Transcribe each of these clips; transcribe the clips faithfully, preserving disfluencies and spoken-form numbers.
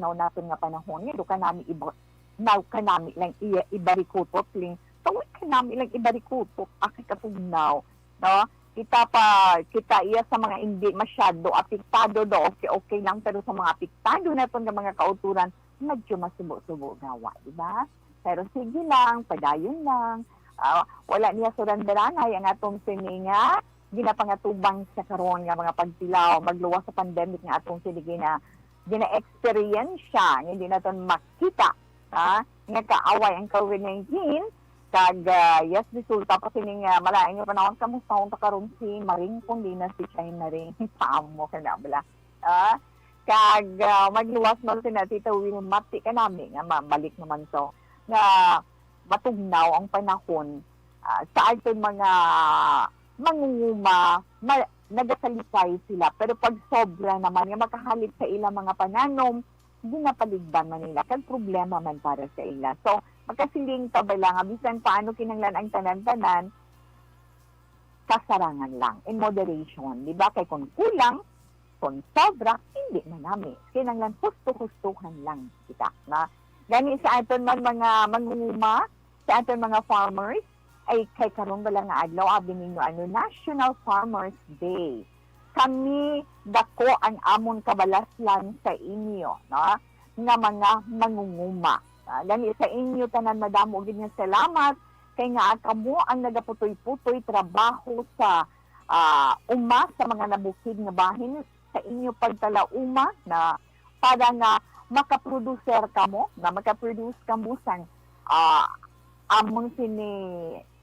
katugnaw naton nga panahon, nga do kanami iba-, naw kanami lang iya ibarikutot, ling, tawi kanami lang ibarikutot, akay katugnaw, no? Kita pa, kita iya sa mga hindi masyado apektado do, okay, okay lang, pero sa mga apektado naton nga mga kautoran, medyo masubo-subo gawa, di ba? Pero sige lang, padayon lang. Ah, wala niya surandaranay ang atong sini nga ginapangatubang sa karon nga mga pagtilaw, magluwas sa pandemic nga atong sini gina-, gina-eksperyensya, nga hindi naton makita, ha? Nga kaaway ang COVID nineteen, kag, ah, yes, resulta pa sini nga malain nga panahon, kamusta ta karon si Maring Condina, si Chay Maring, pamo ka na bala. Ah, kag, ah, magluwas man sina Tita Wilmot, ti kanami nga mabalik naman to, nga matugnaw ang panahon, ah, sa aton mga mangunguma, ma-, nagasalipay sila. Pero pag sobra naman nga makahalip sa ilang mga pananom, ginapaligban man nila, kag problema man para sa ila. So, makasiling ta bala nga bisan paano kinahanglan ang tanan-tanan, kasarangan lang, in moderation, di ba? Kay kung kulang, kung sobra, hindi manami. Kinahanglan husto-hustuhan lang kita, na gani sa aton man mga mangunguma, sa aton mga farmers, ay kay karon bala nga adlaw, abi ninyo, ano, National Farmers Day. Kami, dako ang amon kabalaslan sa inyo, no, nga mga mangunguma. Ah, gani sa inyo tanan, madamo gid nga salamat, kay nga kamo ang nagaputoy-putoy trabaho sa, ah, uma, sa mga nabukid nga bahin, sa inyo pagtalauma na para nga makaproducer kamo, na makaproduce kamo sang, ah, among sini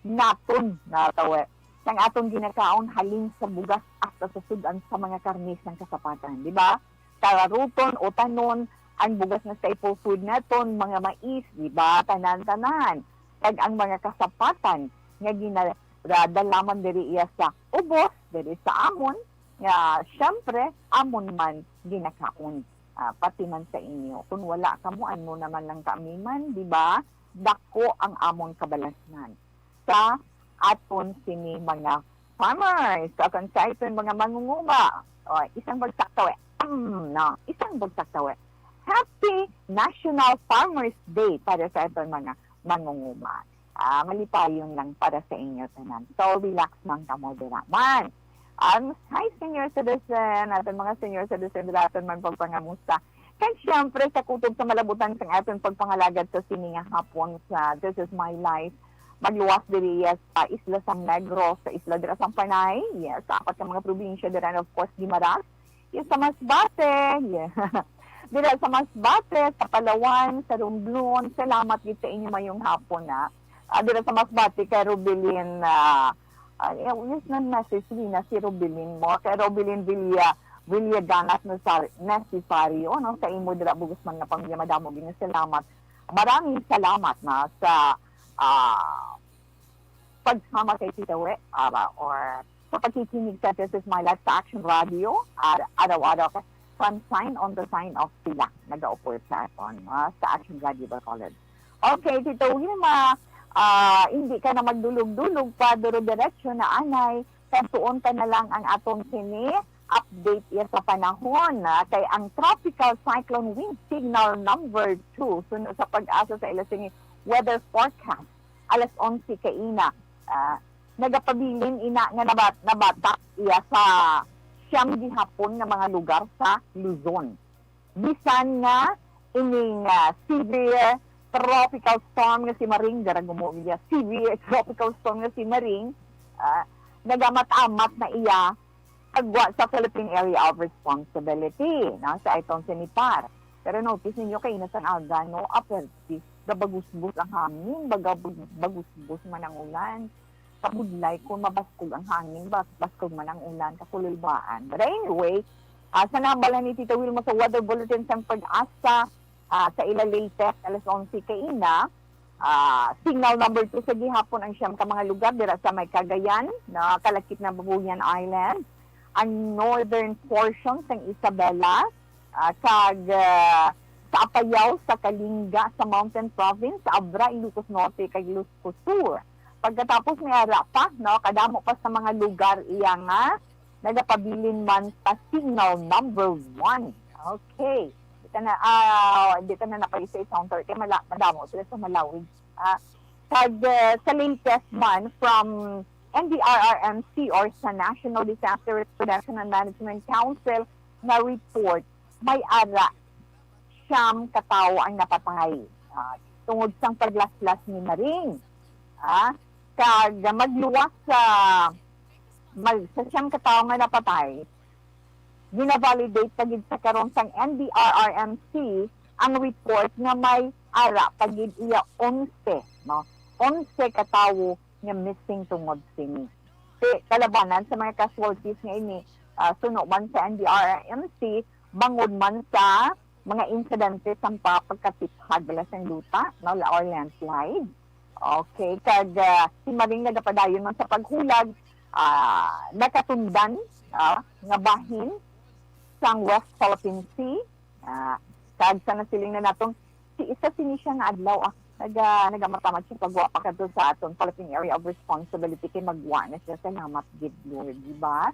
naton na tawe, sang aton ginakaon, halin sa bugas hasta sa sud-an sa mga karne sang kasapatan, di ba? Kararuton, utanon, ang bugas nga staple food naton, mga mais, di ba? Tanan-tanan. Kag ang mga kasapatan nga ginadala man diri iya sa ubos, diri sa amon, nga siyempre, amon man ginakaon, ah, pati man sa inyo. Kung wala kamo, ano naman lang kami man, di ba? Dako ang amon kabalasnan sa aton sini mga farmers. So, kung sa aton mga mangunguma, o, isang bagsak tawe. Mm, no, isang bagsak tawe. Happy National Farmers Day para sa aton mga mangunguma. Ah, malipayon lang para sa inyo tanan. So, relax man kamo dira man. Ang, hi, senior citizen, aton mga senior citizen, dira aton man pagpangamusta. Kag siyempre, sa kutob sa malabutan sang aton pagpangalagad sa sini nga hapon sa This Is My Life, magluwas diri sa Isla San Negros, sa isla dira sang Panay, yes, sa apat ka mga probinsya dira, and of course, Guimaras, yes, sa Masbate, yeah. Dira sa Masbate, sa Palawan, sa Romblon, salamat gid sa inyo mayong hapon na. Ah, dira sa Masbate kay Rubilin, ah, ah, eh, yes, na message na si Rubilin mo, kay Rubilin Villa, Villaganas Nasar-, Nasifario, no, sa imo dira, bugos man nga pamilya, madamo gid nga salamat. Maraming salamat na sa, ah, pagsama kay Tita We, ara, or sa pagkikinig sa This Is My Life sa Action Radio, ar-, araw-araw ka, from sign on to sign off sila nagaupod sa aton, ah, sa Action Radio Bacolod. Okay, Tito Wilma, ah, hindi ka na magdulog-dulog pa, duro-diretso na anay, kantuon ka na lang ang aton sini update iya sa panahon, ah, kay ang Tropical Cyclone Wind Signal number two suno sa PAGASA sa ila sini weather forecast, alas onse kaina, ah, nagapabilin ina nga nabat-, nabatak iya sa siyam gihapon nga mga lugar sa Luzon. Bisan nga ining, ah, severe tropical storm nga si Maring, dara gumo iya, severe tropical storm nga si Maring, ah, nagamat-amat na iya pagwa sa Philippine Area of Responsibility, no, sa itong sinipar. Pero notice ninyo, kaina sang aga, no, aperti, gabagusbos ang hangin, baga-, bagusbos man ang ulan. Kabudlay kung mabaskog ang hangin, bas-, baskog man ang ulan, kakululbaan. But anyway, ah, sa nabala ni Tita Wilma sa weather bulletin sang PAGASA, ah, sa ila latest, alas onse kaina, ah, signal number two sa gihapon ang siyam ka mga lugar dira sa may Cagayan, na kalakip ng Babuyan Island, ang northern portion sang Isabela, ah, kag, ah, sa Apayao, sa Kalinga, sa Mountain Province, sa Abra, Ilocos Norte, kag Ilocos Sur. Pagkatapos may ara pa, no, kadamo pa sa mga lugar iya nga nagapabilin man sa signal number one. Okay. na, ah, hindi ta na napag-isa-isa ang thirty, mala-, madamo sila sa Malawi. Ah, kag, ah, sa latest man from N D R R M C or sa National Disaster Risk Reduction and Management Council na report, may ara siyam ka tawo ang napatay, ah, tungod sang paglaslas ni Maring. Ah, kag magluwas sa, mag-, sa siyam ka tawo nga napatay, gina-validate pa gid sa karon sang N D R R M C ang report nga may ara pa gid iya onse, no? Onse ka tawo nga missing tungod sini. Ti, kalabanan sa mga casualties nga ini, ah, suno man sa N D R R M C, bangod man sa mga insidente sang pa-, pagkatiphag bala sang luta, no, la-, or landslide. Okay, kag, ah, si Maring nagapadayon man sa paghulag, ah, nakatundan, ah, nga bahin sang West Philippine Sea, ah, kag sa nasiling na naton, si isa sini siya nga adlaw, ah, naga-, nagamatamad siya pagwa pa kadto sa aton Philippine Area of Responsibility kay magwa na siya. Salamat gid, Lord, di ba?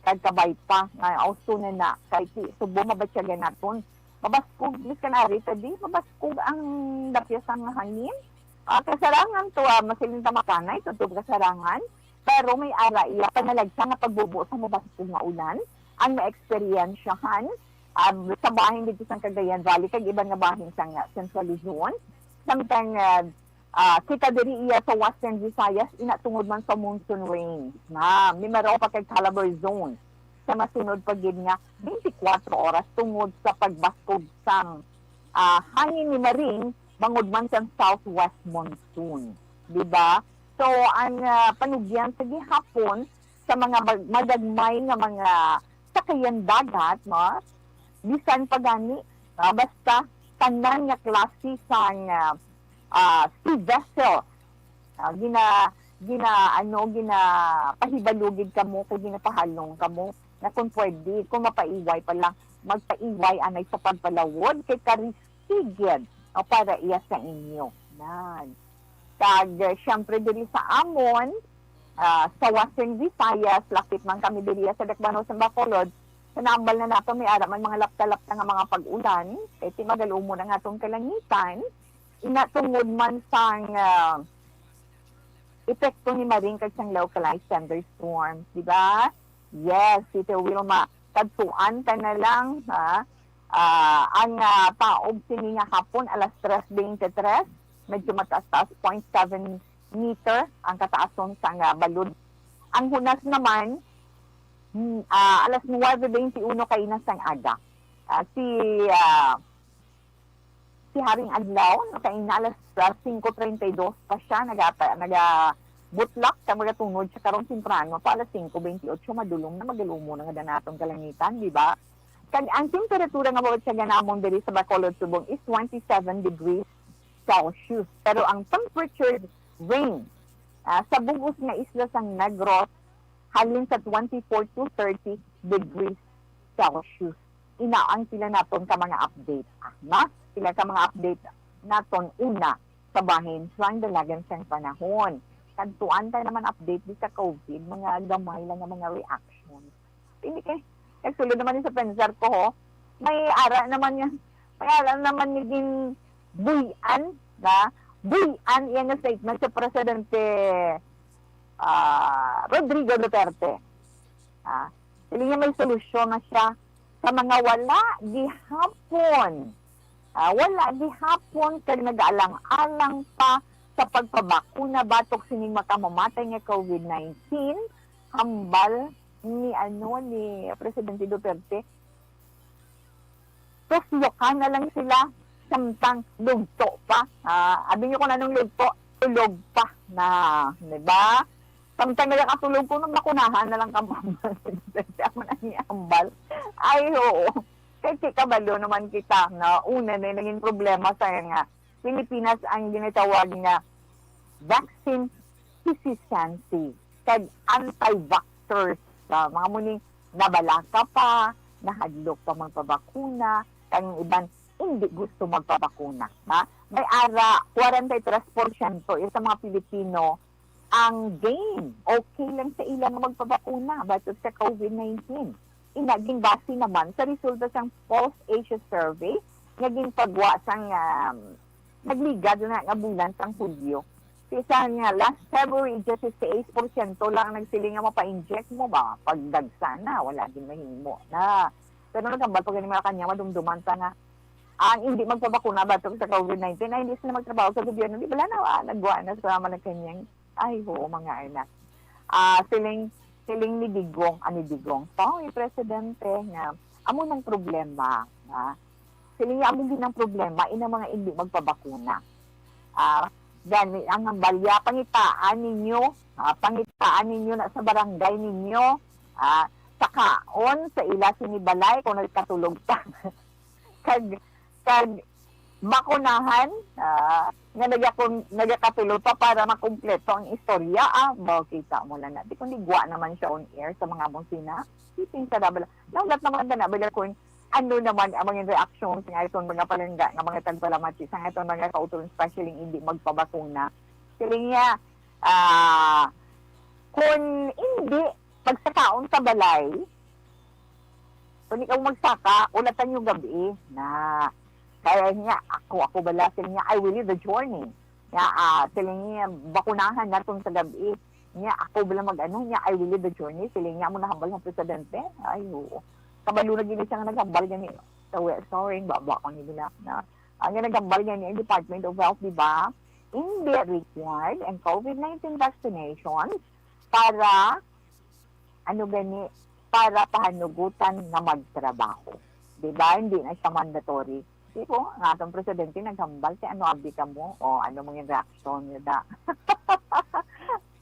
Kag kabay pa nga austo na na, kay ti-, subo mabatyagan naton. Mabaskog, Miss Canary, kadi, mabaskog ang dapyas nga hangin. Ah, kasarangan to, ah, masiling ta makanay, tutob kasarangan. Pero may ara iya panalagsa nga pagbubo sa mabaskog nga ulan ang naeksperyensyahan, ah, sa bahin dito sa Cagayan Valley kag iban nga bahin sa nga Central Luzon. Samtang, ah, ah, kita diri iya sa Western Visayas, ina tungod man sa monsoon rain na Mimaropa kag Calabarzon sa masunod pa gid nga twenty-four oras tungod sa pagbaskog sang, ah, hangin ni Maring bangod man sang southwest monsoon, di ba? So, ang, ah, panugyan sa gihapon sa mga mag-, magagmay nga mga sakayan dagat, no? Bisan pa gani, ah, basta tanan nga klase sang, ah, ah, sea vessel, ah, gina-, gina-, ano, ginapahibalugid kamo kay ginapahalong kamo na kung pwede, kung mapaiway pa lang, magpaiway anay sa pagpalawod kay karisigid, ah, para iya sa inyo. Nan. Kag, eh, siyempre diri sa amon, ah, sa Western Visayas, lakip man kami diri sa Dakbanos and Bacolod, sa nambal na nato may ara man mga lapta-lapta nga mga pag-ulan, kay ti magal-umon ang atong kalangitan, ina tungod man sang, ah, epekto ni Maring kag sang localized thunderstorms, di ba? Yes, Tito Wilma, kadtuan ta na lang, ha? Ah, ang, ah, taob sini nga hapon, alas tres twenty-three, medyo mataas-taas, point seven meter ang kataason sang, ah, balod. Ang hunas naman, mm, ah, alas nuwebe twenty-uno kaina sang aga. Ah, si, ah, si Haring Adlaw, no, kaina alas, ah, singko treinta y dos pa siya, nagapa-, nagabutlak, kag magatunod siya karon temprano, pa alas singko bentiocho, madulom na, magal-umon na nga danaton kalangitan, di ba? Kag ang temperatura nga mabatyagan namon diri sa Bacolod subong is twenty-seven degrees Celsius. Pero ang temperature range, ah, sa bug-os nga isla sang Negros, halin sa twenty-four to thirty degrees Celsius. Ina ang pila naton ka mga update, ah, na? Pila ka mga update naton una sa bahin sang dalagan sang panahon. Kadtuan ta naman update di sa COVID, mga gamay lang nga mga reactions. Hindi kay, nagsulod naman ni sa pensar ko, ho. May ara naman nga, may ara naman nga ginbuy-an, na buy-an iya nga statement sa Presidente, ah, Rodrigo Duterte. Ah, sila nga may solusyon na siya sa mga wala gihapon. Ah, wala gihapon kag nagaalang-alang pa sa pagpabakuna batok sining makamamatay nga COVID nineteen, hambal ni, ano, ni Presidente Duterte. Tuslokan na lang sila, samtang lugto pa. Ah, abi niyo kung anong lugto? Tulog pa na, di ba? Samtang nagakatulog ko, nung bakunahan na lang kamo. Ako na ni ambal. Ay, oo. Kay ti kabalo naman kita na una na naging problema sa nga Pilipinas ang ginatawag nga vaccine hesitancy kag anti-vaxxers. Sa mga muning nabalaka pa, nahadlok pa magpabakuna, kag ang iban hindi gusto magpabakuna, ha? May ara, kwarenta y tres porsyento sa mga Pilipino ang game. Okay lang sa ila nga magpabakuna batok sa COVID nineteen. Ina, ginbase naman sa resulta sang Pulse Asia Survey nga ginpagwa sang, um, nagligad na nga bulan sang Hulyo. Sa isa nga last February, dieciséis porsyento lang ang nagsiling nga mapa-inject mo ba? Pagdagsa na, wala din mahimo na. Pero naghambal pa gani mga kanya, madumduman ta nga ang hindi magpabakuna batok sa covid nineteen ay hindi sila magtrabaho sa gobyerno. Di bala na, ah, nagwa na sa Malacañang. Ay, oo, mga anak. Ah, siling, siling ni Digong, ah, ni Digong, sa ni Presidente nga, amo nang problema, nga, siling niya, amo gid ang problema, inang mga hindi magpabakuna. Ah, gani, ang hambalya, pangitaan ninyo, ah, pangitaan ninyo na sa barangay ninyo, ah, sakaon sa ila sini balay kung nagkatulog pa. Kag, kag bakunahan, ah, nga nagakon-, nagakatulog pa para makumpleto ang istorya, ah, ba, kita mo lang na. Di kundi gwa naman siya on air sa mga bonsina. Siping sa dabal. Nahulat naman na nabala kung ano naman ang mga reaksyon nga itong mga palangga, nga mga tagpalamati sa nga itong mga kauturon, especially hindi magpabakuna. Siling niya, ah, kung hindi, magsakaon sa balay, kung ikaw magsaka, ulatan yung gabi na. Kaya niya, ako, ako bala, siling niya, "I will lead the journey." Nga, ah, siling niya, bakunahan naton sa gabi. Niya, ako bala mag-ano, niya, "I will lead the journey." Siling niya, mo nahambal ng presidente. Ay, oo. Kabalo na gini siya nga naghambal gani. So, we-, sorry, baba ko nila na. Ang nga naghambal gani ang Department of Health, di ba? Hindi required ang covid nineteen vaccinations para, ano gani, para pahanugutan nga magtrabaho. Di ba? Hindi na siya mandatory. Di ko, ang atong presidente naghambal, kay ano abi ka mo? O, ano mong reaksyon niya da?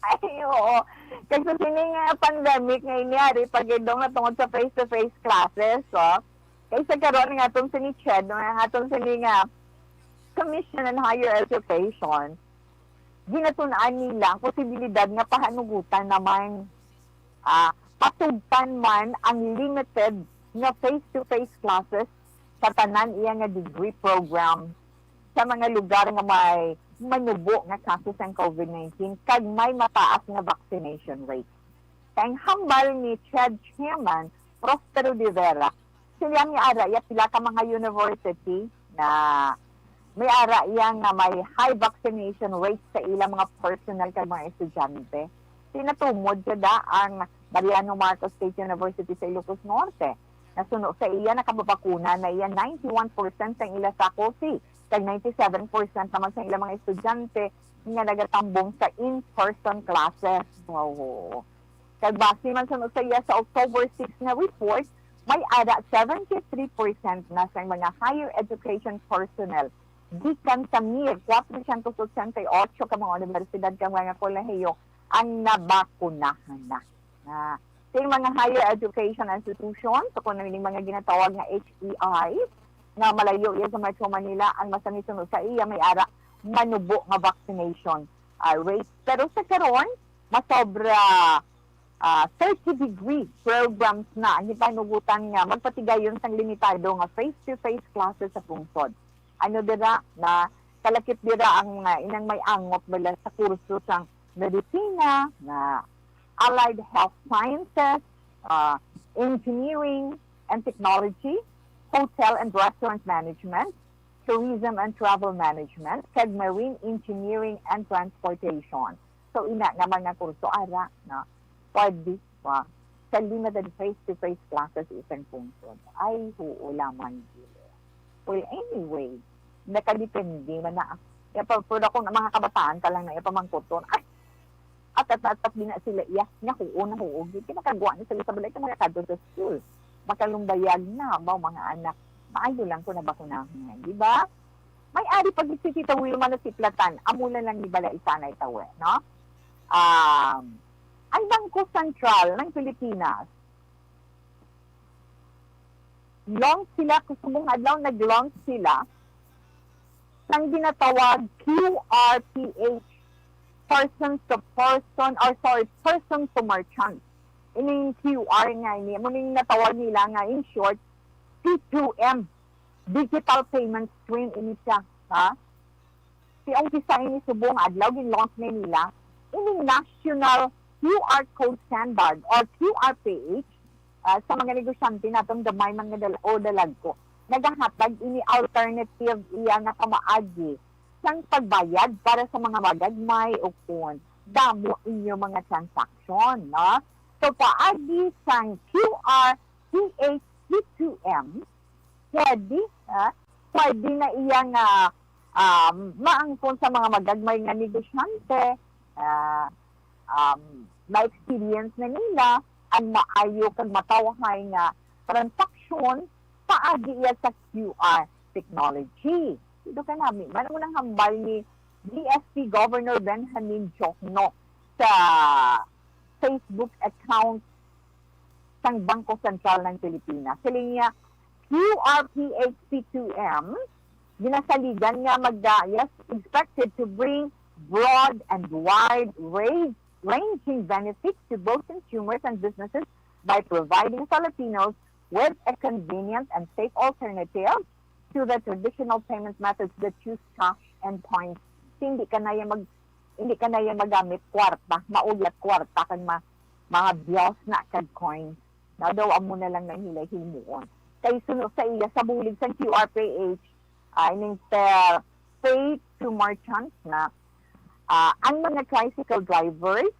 Ay, oo. Kay sa sini nga pandemic nga inyari, pag idong na tungod sa face-to-face classes, oh. Kay sa karon nga atong sini CHED, nga atong sini nga Commission on Higher Education, ginatun-an nila ang posibilidad nga pahanugutan naman, ah, patugtan man ang limited nga face-to-face classes sa tanan iya nga degree program sa mga lugar nga may manubo nga kaso sang covid nineteen kag may mataas nga vaccination rate. Kay ang hambal ni CHED Chairman Prospero de Vera, sila may ara iya pila ka mga university na may ara iya nga may high vaccination rate sa ilang mga personnel kag mga estudyante. Sinatumod siya da ang Mariano Marcos State University sa Ilocos Norte. Nasuno sa iya, nakababakuna na iya ninety-one percent sang ila faculty, kag ninety-seven percent naman sa ila mga estudyante nga nagatambong sa in-person classes. Wow. Kag base man suno sa iya sa October six nga report, may ara seventy-three percent na sa mga higher education personnel gikan sa mil kwatro syentos otsenta y ocho ka mga universidad kag mga kolehiyo ang nabakunahan na. Na, sa mga higher education institutions, o kung ano yung mga ginatawag nga H E I, nga malayo yan sa Metro Manila, ang masangisuno sa iya may ara manubo nga vaccination, ah, rate. Pero sa karon, masobra, ah, thirty degree programs na ang ipanugutan nga magpatigayon sang limitado nga face-to-face classes sa pungsod. Ano dira na kalakip dira ang mga inang may angot bala sa kurso sang medisina, na allied health sciences, ah, engineering and technology, hotel and restaurant management, tourism and travel management, kag marine engineering and transportation. So, ina nga mga kurso ara, no? Pwede pa sa limited face-to-face classes isang pungsod. Ay, huo lamang gid. Well, anyway, nakadepende man na. Kaya pa, pero kung ang mga kabataan ka lang na ipamangkuton, ay, at, at, at, at, di na sila iya, nga huo na huo gid. Kaya nakagwa na sila sa balay, kaya makakadto sa school. Makalumbayag na, ba, mga anak. Maayo lang kung nabakunahan, di ba? May ari pa gid si Tita Wilma na siplatan. Amo na lang ni balay sanay tawe, no? Um, ang Bangko Sentral ng Pilipinas, launch sila, subong adlaw nag-launch sila sang ginatawag Q R P H, person to person, or sorry, person to merchant. Ining Q R nga ini, amo ning natawag nila nga, in short, P two M, digital payment stream ini siya, ha? Si umpisa ini subong adlaw, gin-launch na nila ining National Q R Code Standard or Q R P H, ah, sa mga negosyante naton, gamay man nga dal-, o dalagko. nagahatag ini alternative iya nga pamaagi sang pagbayad para sa mga magagmay o kon damo inyo mga transaction, no? So, paagi sang Q R P H P two M, pwede, ha? Pwede na iya nga, um, maangkon sa mga magagmay nga negosyante, ah, um, na-experience na nila ang maayo kag matawhay nga transaksyon paagi iya sa Q R technology. Sido ka nami, man mo nang hambal ni D F P Governor Benjamin Jokno sa Facebook account sang Bangko Sentral ng Pilipinas. Siling niya, Q R P H P two M, ginasaligan nga mag, ah, yes, expected to bring broad and wide range, ranging benefits to both consumers and businesses by providing Filipinos with a convenient and safe alternative to the traditional payment methods that use cash and coins. Hindi ka na yung mag, hindi ka na yung magamit kwarta, mauyat kwarta kag ma, mga bills na kag coins. Na daw amo na lang nang hilay-hilmuon. Kay suno sa iya sa bulig sang Q R P H, ah, ining pa-, pay to merchants na, ah, ang mga tricycle drivers,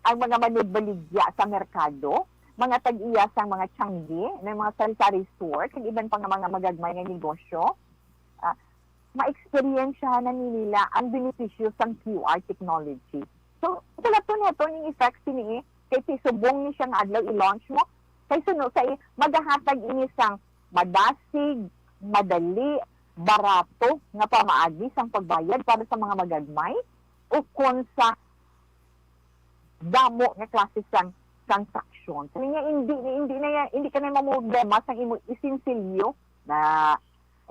ang mga manugbaligya sa merkado, mga tag-iya sang mga tiyanggi, ng mga sari-sari store, kag iban pa nga mga magagmay nga negosyo, ah, ma-experience na nila ang benepisyo sang Q R technology. So, pulaton nato ning effects sini, eh, kay si subong ni siya nga adlaw i-launch mo, kay suno sa i-, magahatag ini sang madasig, madali, barato nga pamaagi sang pagbayad para sa mga magagmay o kon sa damo nga klase sang transaksyon. Sa niya, hindi, hindi na yan, hindi ka na mamroblema sang imo isinsilyo na,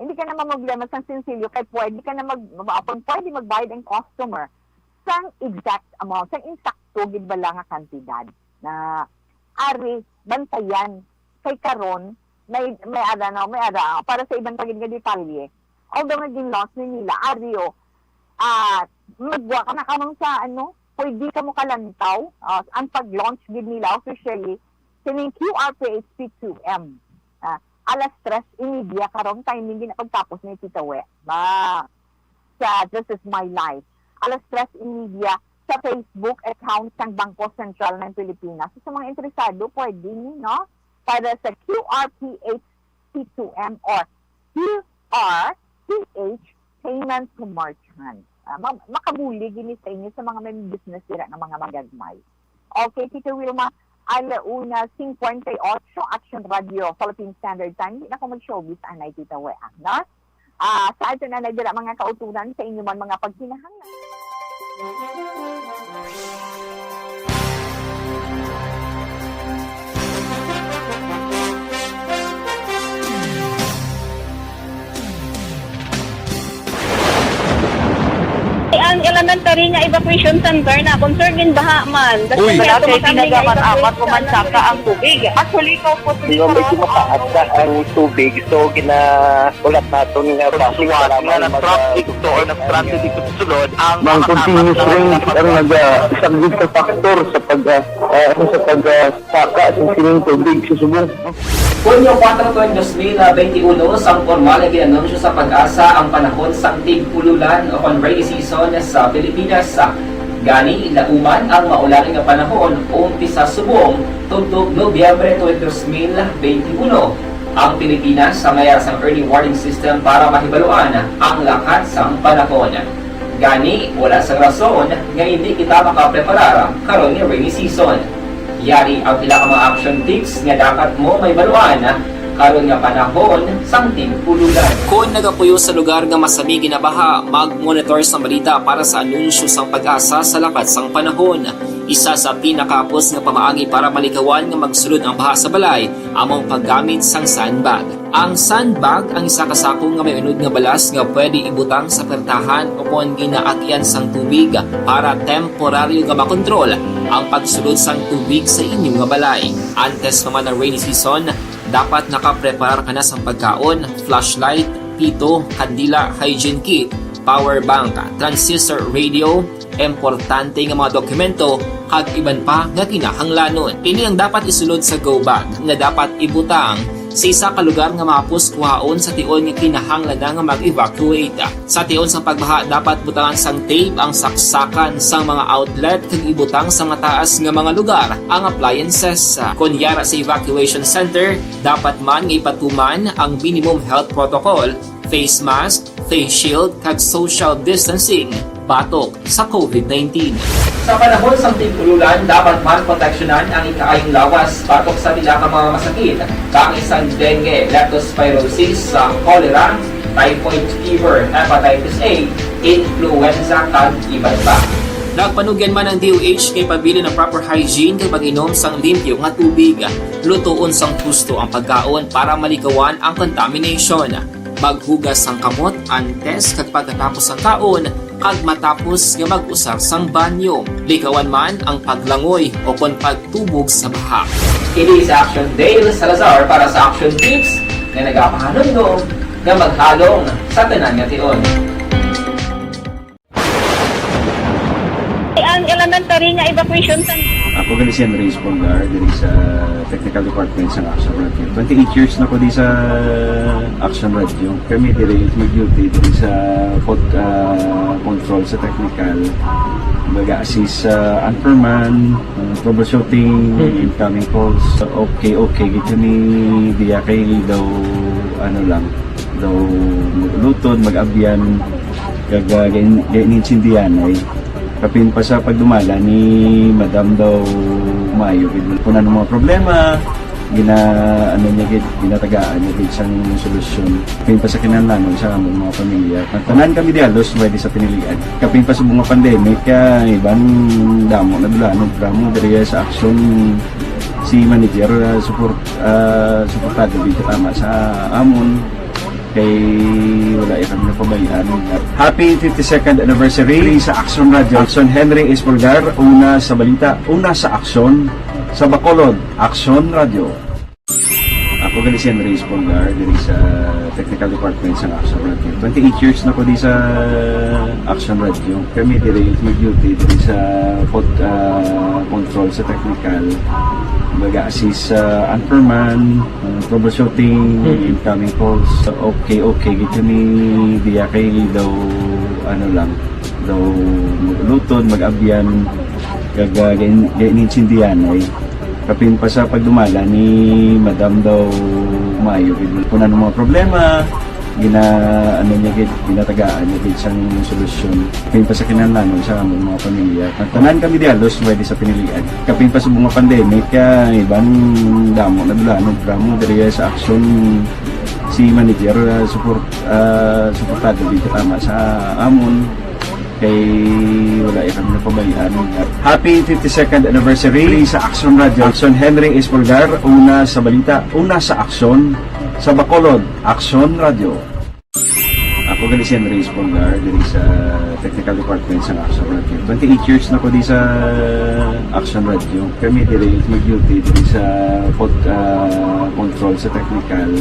hindi ka na mamroblema sang sinsilyo kay pwede ka na mag, kung pwede magbayad ang customer sang exact amount, sang insakto gid bala nga kantidad na ari bantayan kay karon may, may ara na, may ara para sa iban pa gid nga detalye. Although nga gin-launch ni nila, ari, o, ah, magwa ka na karon sa, ano, pwede ka mo kalantaw, ah, ang pag-launch gid nila officially sining Q R P H P two M. Ah, alas tres y media karon timing gina pagtapos ni Tita We. Ba, sa This Is My Life. Alas tres y media sa Facebook account sang Bangko Sentral ng Pilipinas. So, sa mga interesado, pwede ni, no? Para sa Q R P H P two M or Q R P H payment to merchant. Ah, ma-, makabulig ini sa inyo sa mga may business dira nga mga magagmay. Okay, Tita Wilma, ala una cincuenta y ocho, Action Radio, Philippine Standard Time. Di na ko mag-showbiz, anay, Tita Wea, no? Ah, sa ato na nagdala mga kauturan sa inyo man mga pagkinahanglan. Ang elementary nga evacuation center na concern gin baha man. Uy. Wala kay tinaga man apat o man saka ang tubig. Actually, ko po, medyo mataas na ang tubig. So, gina-, ulat naton nga traffic nga na-traffic to or na-stranded dito sa sulod ang mga continuous rain ang nag-, ah, isang big factor sa pag, ah, ah, sa pag, ah, saka sa sining tubig sa subong. Hunyo kuwatro tuig dos mil benti uno, sang pormal nga gin-anunsyo sa PAGASA ang panahon sang tig-ululan o kon rainy season sa Pilipinas. Gani, lauman ang maulan nga panahon umpisa subong tubtob Nobyembre tuig dos mil benti uno. Ang Pilipinas, sa mayar sang early warning system para mahibaluan ang lakat sang panahon. Gani, wala sang rason nga indi kita makapreparar karon nga rainy season. Yari ang pila ka mga action tips nga dapat mo mahibaluan karon nga panahon sang tig-ululan. Kon nagapuyo sa lugar nga masami ginabaha, mag-monitor sa balita para sa anunsyo sang PAGASA sa lakat sang panahon. Isa sa pinakahapos nga pamaagi para malikawan nga magsulod ang baha sa balay amo ang paggamit sang sandbag. Ang sandbag ang isa ka sako nga may unod nga balas nga pwede ibutang sa pertahan o kon ginaagyan sang tubig para temporaryo nga makontrol ang pagsulod sang tubig sa inyo nga balay. Antes pa man ang rainy season, dapat nakapreparar ka na sang pagkaon, flashlight, pito, kandila, hygiene kit, power bank, transistor radio, importante nga mga dokumento, kag iban pa nga kinahanglanon. Ini ang dapat isulod sa go bag nga dapat ibutang Sa isa ka lugar nga mahapos kuhaon sa tion nga kinahanglan na nga mag-evacuate. Sa tion sang pagbaha, dapat butangan sang tape ang saksakan sang mga outlet kag ibutang sa mataas nga mga lugar ang appliances. Kon yara sa evacuation center, dapat man nga ipatuman ang minimum health protocol, face mask, face shield, kag social distancing batok sa COVID nineteen. Sa panahon sang tig-ululan, dapat man proteksyonan ang ikaayong lawas batok sa pila ka mga masakit, kaangay sang dengue, leptospirosis, sa cholera, typhoid fever, hepatitis A, influenza, kag iban pa. Nagpanugyan man ang D O H kay pabilin ang proper hygiene kag pag-inom sang limpyo nga tubig. Lutoon sang husto ang pagkaon para malikawan ang contamination. Maghugas sang kamot antes kag pagkatapos sang kaon kag matapos nga mag-usar sang banyo. Likawan man ang paglangoy o kon pagtubog sa baha. Kini si Action Dale Salazar para sa Action Tips nga nagapahanumdom nga maghalong sa tanan nga tion. Ang elementary nga evacuation center. Ako gali si Henry Espolgar, diri sa Technical Department sa Action Radio. Twenty-eight years na ko di sa Action Radio. Kami diri mag-duty diri sa pod, ah, control sa technical. Mag-assist sa anchorman, ah, troubleshooting, Mhm. incoming calls. Okay, okay, gid kami diya kay daw, ano lang, daw maglutod, mag-abyan, kag, ah, gain-, gainintindihan ay. Kapin pa sa pagdumala ni Madam daw maayo gid. Kung ano mga problema, gina-, ano niya gid, ginatagaan niya gid sang solusyon. Kapin pa sa kinahanglanon sa among mga pamilya. Ang tanan kami di halos pwede sa pinilian. Kapin pa sa mga pandemic, kaya iban damo na dula, ano, programa diri sa Action si manager, ah, support, ah, suportado gid tama sa amon. Kay wala ya kami napabayaan. Happy fifty-second anniversary sa Action Radio. Action Henry Espolgar, una sa balita, una sa aksyon, sa Bacolod, Action Radio. Ako gali si Henry Espolgar, diri sa Technical Department sa Action Radio. Twenty-eight years na ko di sa Action Radio. Kami diri mag-duty diri sa pod, ah, control sa technical. Mag-assist sa anchorman, ah, troubleshooting, Mhm. incoming calls. Okay, okay, gid kami diya kay daw, ano lang, daw maglutod, mag-abyan, kag, ah, gain-, gainintindihan ay. Kapin pa sa pagdumala ni Madam daw maayo gid. Kung ano mga problema, gina-, ano niya gid, ginatagaan niya gid sang solusyon. Kapin pa sa kinahanglanon sa among mga pamilya. Ang tanan kami di halos pwede sa pinilian. Kapin pa sa mga pandemic, kaya iban damo na dula, ano, programa diri sa Action si manager, ah, support, ah, suportado gid tama sa amon. Kay wala ya kami napabayaan. Happy fifty-second anniversary sa Action Radio. Action Henry Espolgar, una sa balita, una sa aksyon, sa Bacolod, Action Radio. Ako gali si Henry Espolgar, diri sa Technical Department sa Action Radio. Twenty-eight years na ko di sa Action Radio. Kami diri mag-duty diri sa pod, ah, control sa technical.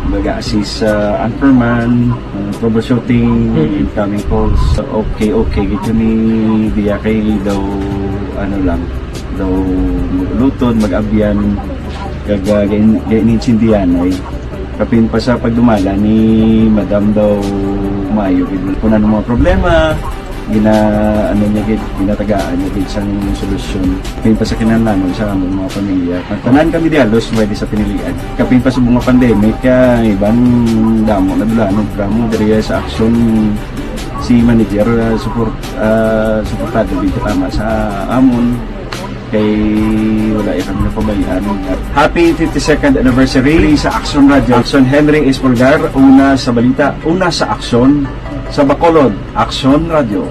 Mag-assist sa anchorman, ah, troubleshooting, Mhm. incoming calls. Okay, okay, gid kami diya kay daw, ano lang, daw maglutod, mag-abyan, kag, ah, gain-, gainintindihan ay. Kapin pa sa pagdumala ni Madam daw maayo gid. Kung ano mga problema, gina-, ano niya gid, ginatagaan niya gid sang solusyon. Kapin pa sa kinahanglanon sa among mga pamilya. Ang tanan kami di halos pwede sa pinilian. Kapin pa sa mga pandemic, kaya iban damo na dula, ano, programa diri sa Action si manager, ah, support, ah, suportado gid tama sa amon. Kay wala ya kami napabayaan. Happy fifty-second anniversary sa Action Radio. Action Henry Espolgar, una sa balita, una sa aksyon, sa Bacolod, Action Radio.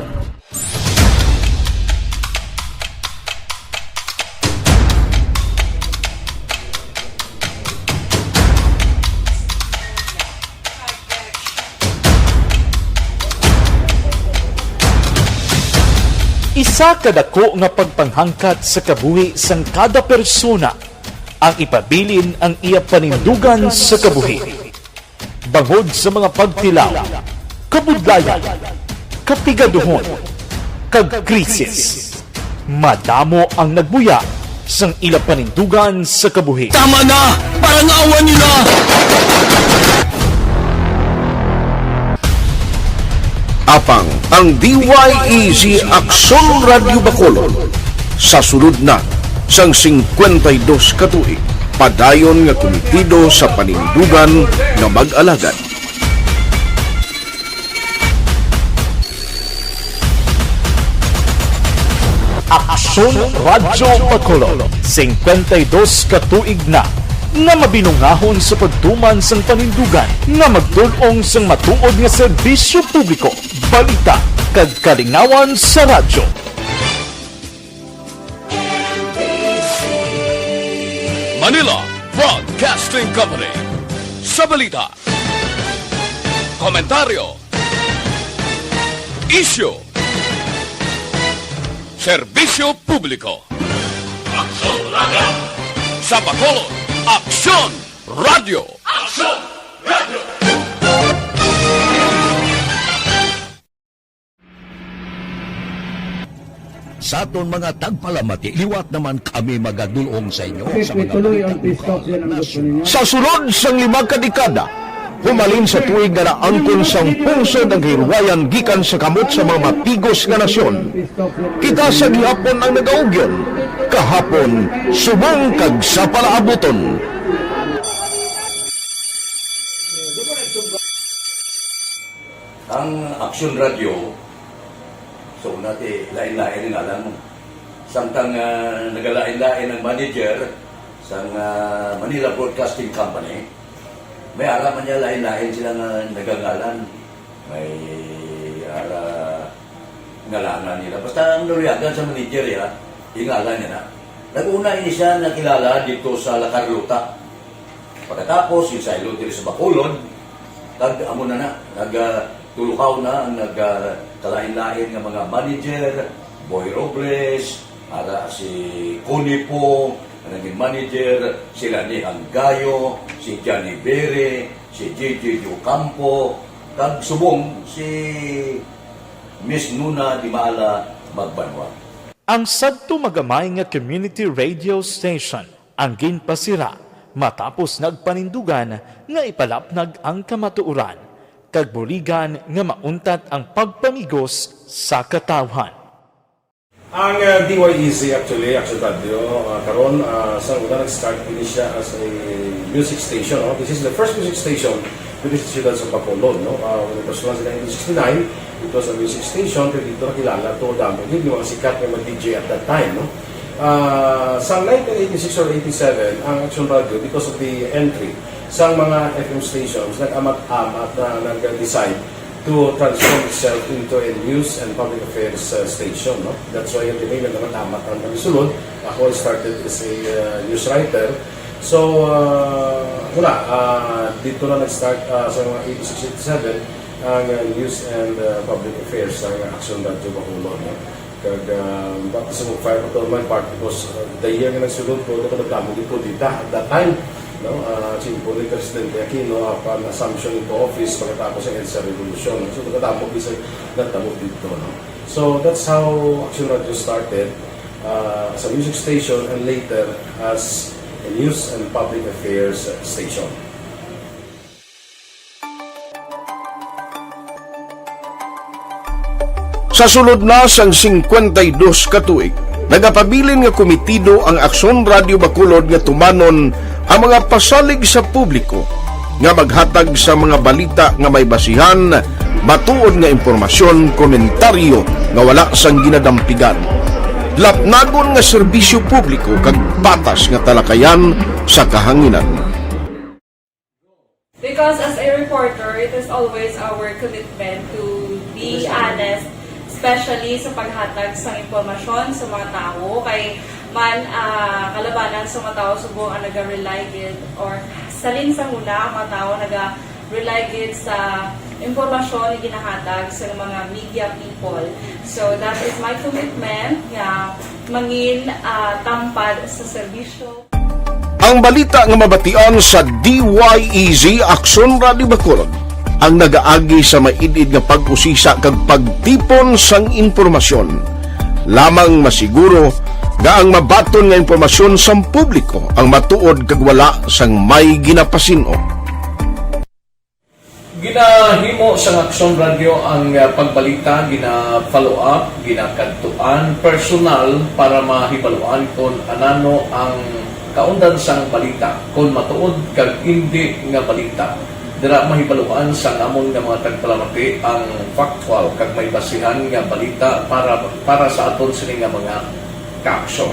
Isa ka dako nga pagpanghangkat sa kabuhi sang kada persona ang ipabilin ang iya panindugan sa kabuhi. Bangod sa mga pagtilaw, kabudlayan, kapigaduhon, kag krisis, madamo ang nagbuya sang ila panindugan sa kabuhi. Tama na! Parangawan nila! Apang ang D Y E Z Aksyon Radyo Bacolod sa sulod na sang singkwenta y dos ka tuig, padayon nga kumitido sa panindugan nga mag-alagad. Aksyon Radyo Bacolod, singkwenta y dos ka tuig na nga mabinungahon sa pagtuman sang panindugan nga magdul-ong sang matuod nga serbisyo publiko, balita, kag kalingawan sa radyo. Manila Broadcasting Company. Sa balita, komentaryo, isyu, serbisyo publiko. Aksyon Radyo. Sa Bacolod, Aksyon Radyo. Aksyon Radyo. Sa aton mga tagpalamati, liwat naman kami magadul-ong sa inyo sa mga balita. Sa sulod sang lima ka dekada, humalin sa tuig nga naangkon sang pungsod ang kahilwayan gikan sa kamot sa mga matigos nga nasyon. Kita sa gihapon ang nagaugyon, kahapon, subong kag sa palaabuton. Ang Aksyon Radyo, so, una ti, lain-lain ang ngalan mo. Samtang, ah, nagalain-lain ang manager sang, ah, Manila Broadcasting Company, may ara man niya lain-lain sila nga nagangalan. May ara ngalanan nila. Basta ang naluyagan sa manager, ya, ingalan niya na. Nag-una ini siya nakilala dito sa La Carlota. Pagkatapos, yung saylo diri sa Bacolod, kag amo na na, nag, ah, tulukaw na ang nag, ah, kalain-lain nga mga manager, Boy Robles, ara si Connie po, ang naging manager, sila ni Hanggayo, si Johnny Bere, si J J Ocampo, kag subong si Miss Nuna Di Maala Magbanwa. Ang sadto magamay nga community radio station ang ginpasira matapos nagpanindugan nga ipalapnag ang kamatuoran kag buligan nga mauntat ang pagpamigos sa katawhan. Ang, uh, D Y E Z actually, Action Radio, uh, karon, uh, sa una nag-start ini siya as a music station, no? This is the first music station dito sa siyudad sa Bacolod, no? Uh, when it was launched in nineteen sixty-nine, it was a music station, kaya dito nakilala to, damo gid yung mga sikat nga mga D J at that time, no? Ah, sa nineteen eighty-six or eighty-seven, ang Action Radio, because of the entry sa mga F M stations, nag-amat-amat na nag-decide to transform itself into a news and public affairs, uh, station, no? That's why yung nag-amat-amat ang pagsulod. Ako, I started as a, uh, news writer. So, uh, wala, uh, dito na nag-start, uh, sa mga eighty-six, eighty-seven, ang, uh, news and, uh, public affairs sa Action Radio Bacolod, no? Kag, ah, baptism of fire pa to man, part, because, ah, the year nga nagsulod ko, nagkadamo gid kudeta at that time, no? Ah, simple ni Presidente Aquino, ah, upon assumption into office, pagkatapos ang EDSA Revolution. So, nagkadamo gid sa nagtabo dito, no? So, that's how Action Radio started, ah, as a music station and later as a news and public affairs station. Sa sulod na sang singkwenta y dos ka tuig, nagapabilin nga kumitido ang Aksyon Radio Bacolod nga tumanon ang mga pasalig sa publiko nga maghatag sa mga balita nga may basihan, matuod nga impormasyon, komentaryo nga wala sang ginadampigan, lapnagon nga serbisyo publiko kag patas nga talakayan sa kahanginan. Because as a reporter, it is always our commitment to be honest, especially sa paghatag sa impormasyon sa mga tawo. Kay man, ah, kalabanan sa mga tawo subong ang naga-rely gid, or salin sa huna ang mga tawo naga-rely gid sa impormasyon nga ginahatag sa mga media people. So that is my commitment nga mangin, ah, tampad sa serbisyo. Ang balita nga mabatian sa D Y E Z Aksyon Radio Bacolod ang nagaagi sa maid-id nga pag-usisa kag pagtipon sang impormasyon. Lamang masiguro Nga ang mabaton nga impormasyon sang publiko ang matuod kag wala sang may ginapasin-o. Ginahimo sang Aksyon Radyo ang, ah, pagbalita, gina-follow up, ginakadtuan personal para mahibaluan kon anano ang kaundan sang balita, kon matuod kag indi nga balita. Dira mahibaluan sang amon nga mga tagpalamati ang factual kag may basihan nga balita para, para sa aton sini nga mga kaaksyon.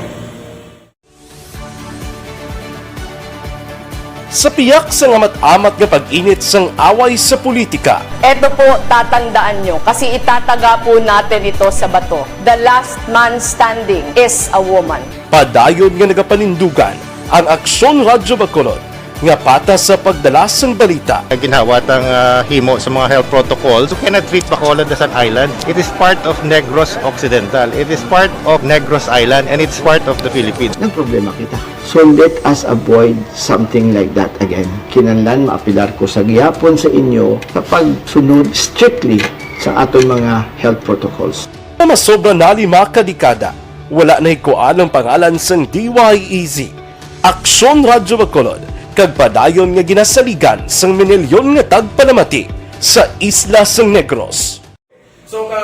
Sa piyak sang amat-amat nga pag-init sang away sa politika, Eto po, tatandaan nyo, kasi itataga po natin ito sa bato. The last man standing is a woman. Padayon nga nagapanindugan ang Aksyon Radyo Bacolod nga patas sa pagdala sang balita. Ginhawa tang, ah, himo sa mga health protocols. You cannot treat Bacolod as an island. It is part of Negros Occidental. It is part of Negros Island, and it's part of the Philippines. Nagproblema kita. So let us avoid something like that again. Kinahanglan maapilar ko sa gihapon sa inyo sa pagsunod strictly sa aton mga health protocols. Nga masobra na lima ka dekada, wala nahikuan ang pangalan sang D Y E Z, Aksyon Radyo Bacolod, kag padayon nga ginasaligan sang minilyon nga tagpalamati sa isla sang Negros. So, ka,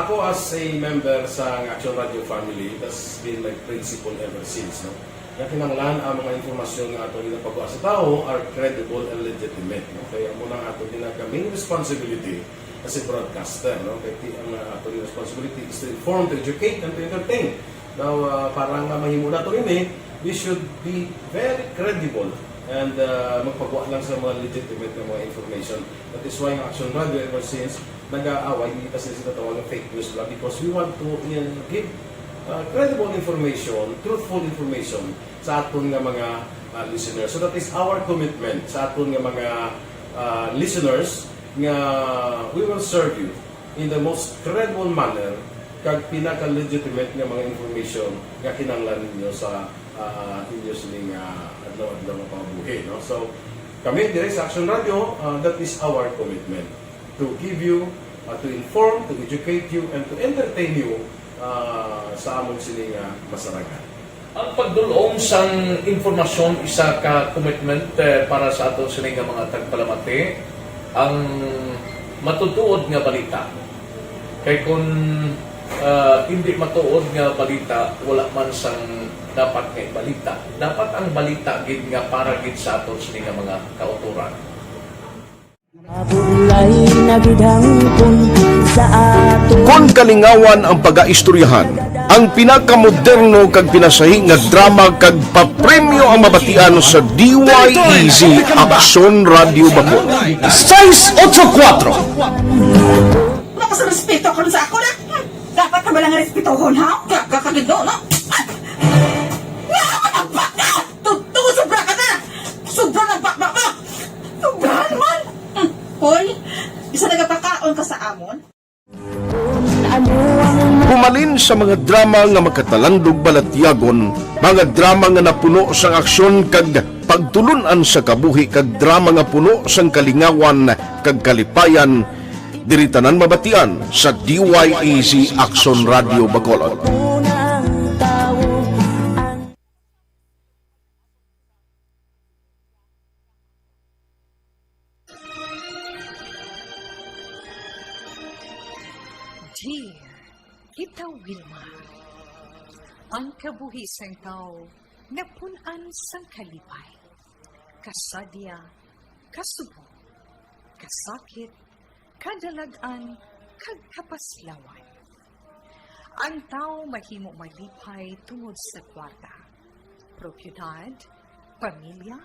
ako as a member sa Action Radio family, that's been my principle ever since, no? Nga kinahanglan ang mga impormasyon nga ato ginapagwa sa tawo are credible and legitimate, no? Kaya amo na ang ato ginaka main responsibility as a broadcaster, no? Kaya ti-, ang, uh, ato responsibility is to inform, to educate, and to entertain. Now, uh, para nga mahimo nato ini, we should be very credible and, uh, magpagwa lang sa mga legitimate nga mga information. That is why ang Action Radio ever since nag-aaway, hindi kasi sila tawag ng fake news lang because we want to, uh, give, uh, credible information, truthful information sa aton nga mga, uh, listeners. So that is our commitment sa aton nga mga, uh, listeners nga we will serve you in the most credible manner kag pinaka-legitimate nga mga information nga kinahanglan ninyo sa, uh, inyo sining, uh, adlaw-adlaw nga pangabuhi, no? So, kami dire sa Action Radio, uh, that is our commitment to give you, uh, to inform, to educate you, and to entertain you, uh, sa amon sini nga masarangan. Ang pagdul-ong sang impormasyon isa ka commitment, eh, para sa aton sini nga mga tagpalamati, ang matutuod nga balita. Kay kun, ah, indi matuod nga balita, wala man sang dapat nga ibalita. Dapat ang balita gid nga para gid sa aton sini nga mga kautoran. Mabulay na gid hangpon sa ato. Kon kalingawan ang pagaistoryahan, ang pinakamoderno kag pinasahi nga drama kag papremyo ang mabatian sa D Y E Z Aksyon Radio Bacolod. Sais otso kuwatro. Wala ka sa respeto karon sa ako na. Dapat ka ba lang respetohon, ha? Kaya ka kagido, no? Nga ka nagbaka! Totoo, sobra ka na! Sobra na baka mo! Sobra naman! Hmm. Hoy, isa nagapakaon ka sa amon? Humalin sa mga drama nga makatalandog balatyagon, mga drama nga napuno sang aksyon kag pagtulun-an sa kabuhi, kag drama nga puno sang kalingawan kag kalipayan, diri tanan mabatian sa D Y E Z Action Radio Bacolod. Dear Tita Wilma, ang kabuhi sang tawo napun-an sang kalipay, kasadya, kasubo, kasakit, kadalag-an, kag kapaslawan. Ang tawo mahimo malipay tungod sa kwarta, propiedad, pamilya,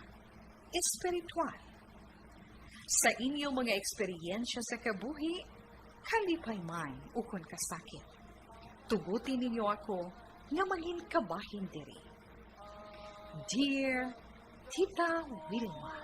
espiritual. Sa inyo mga eksperyensya sa kabuhi, kalipay man ukon kasakit, tuguti ninyo ako nga mangin kabahin diri. Dear Tita Wilma.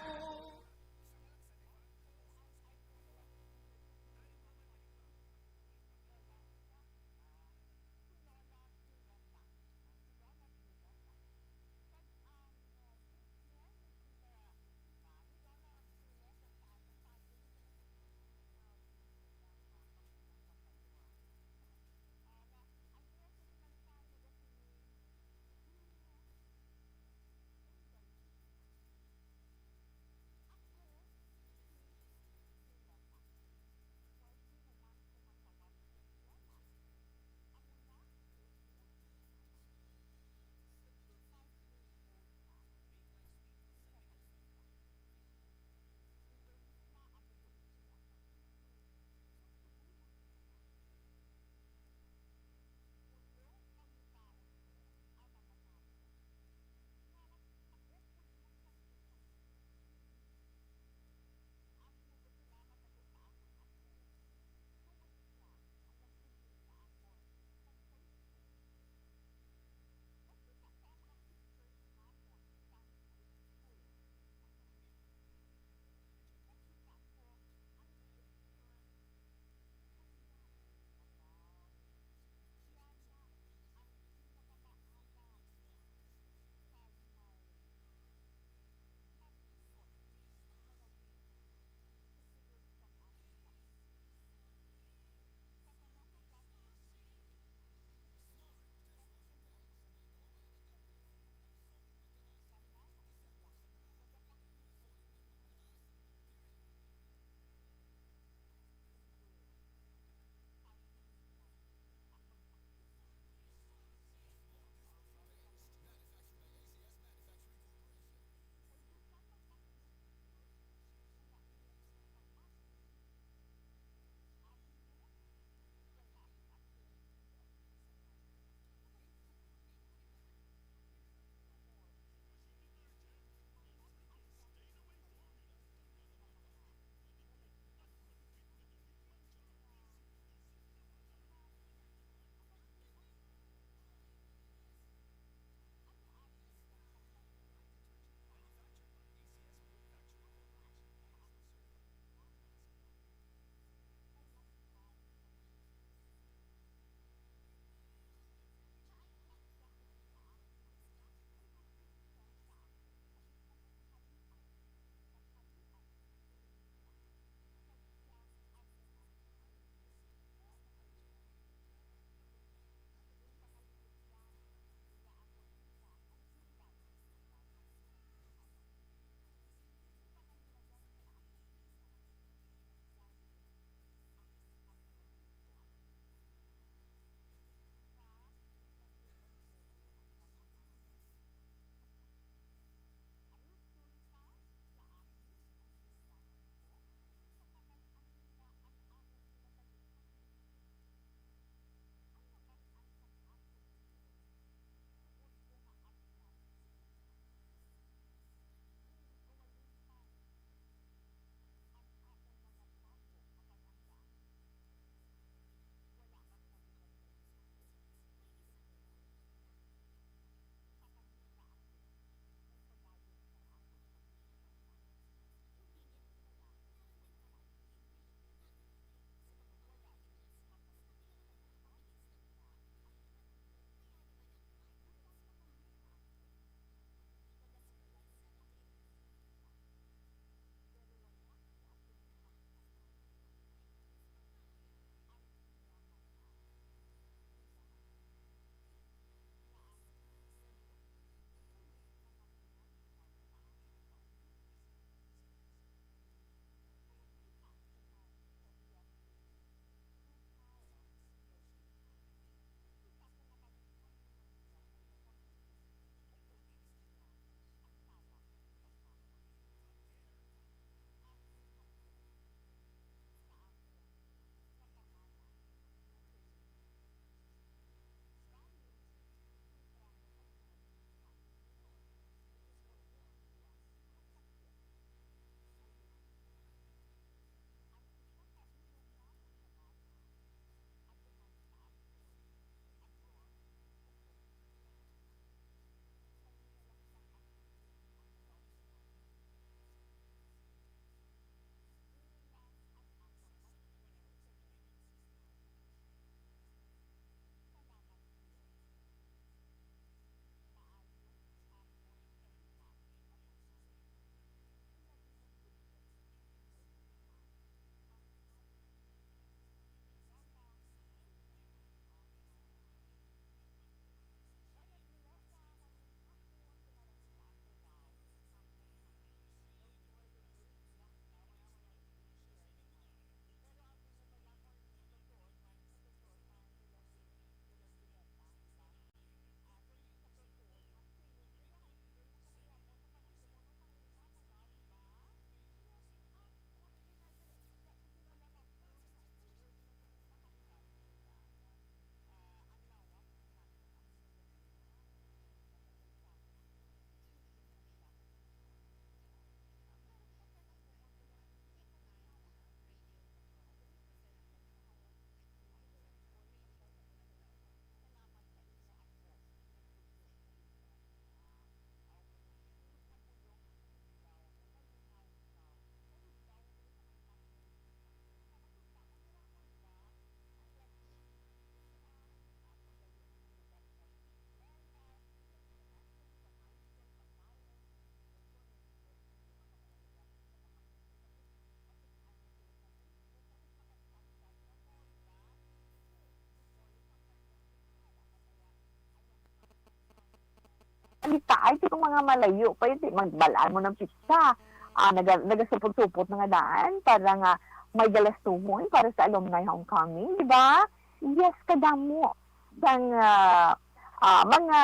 Kita ay ti kung mga malayo pa yun, ti magbalaan mo ng pizza. Ah, naga-, nagasupot-supot na nga daan para nga may galastuhon para sa alumni homecoming, di ba? Yes, kadamo sang, ah, ah, mga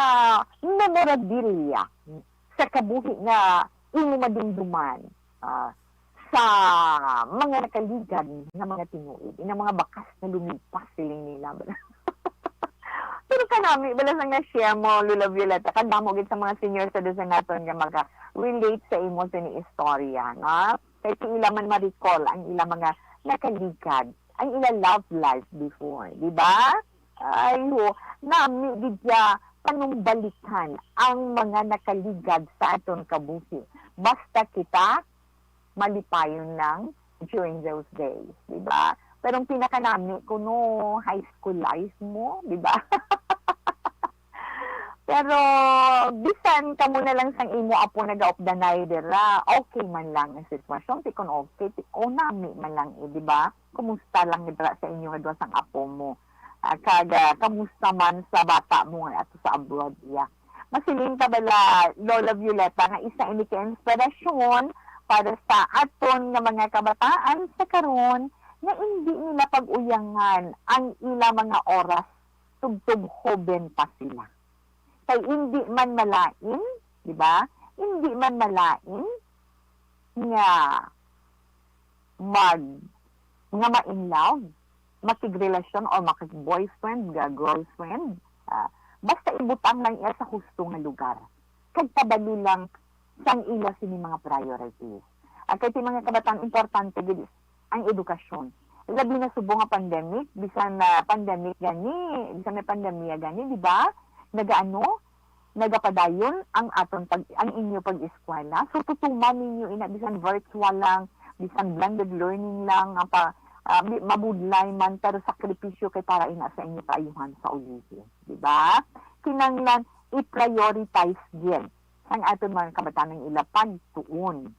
memorabilia sa kabuhi nga imo madumduman, ah, sa mga nakaligad nga mga tinuod, inang mga bakas na lumipas, siling nila. Pero kanami, bala sang na-share mo, Lola Violeta, kadamo gid sa mga senior citizen naton nga maka-relate sa imo sini istorya, no? Kay ti ila man ma-recall ang ila mga nakaligad, ang ila love life before, di ba? Ay, ho, nami gid siya panumbalikan ang mga nakaligad sa aton kabuhi. Basta kita, malipayon lang during those days, di ba? Pero ang pinakanami kuno, high school life mo, di ba? Pero bisan kamo na lang sang imo apo nagaupdanay dira, okay man lang ang sitwasyon, ti kon okay, ti, o nami man lang, eh, di ba? Kumusta lang dira sa inyo nga duha sang apo mo? Ah, kag, ah, kamusta man sa bata mo nga ato sa abroad, iya? Masiling ka bala, Lola Violeta, nga isa ini ka inspirasyon para sa aton nga mga kabataan sa karon nga indi nila pag-uyangan ang ila mga oras tubtob hoben pa sila. Kay indi man malain, di ba? Indi man malain nga mag-, nga ma-in love, makigrelasyon or makig-boyfriend, ga-, girlfriend. Ah, basta ibutang lang iya sa husto nga lugar. Kag kabalo lang sang ila sini mga priorities. Ah, kay ti mga kabataan, importante gid ang edukasyon. Labi na subong nga pandemic, bisan na pandemic gani, bisan may pandemya gani, di ba? Nagaano, nagapadayon ang aton pag-, ang inyo pag-eskwela. So, tutuman ninyo ina, bisan virtual lang, bisan blended learning lang, ang pa, ah, bi-, mabudlay man, pero sakripisyo kay para ina sa inyo kaayuhan sa ulihi, di ba? Kinahanglan i-prioritize gid sang aton mga kabataan ang ila pagtuon.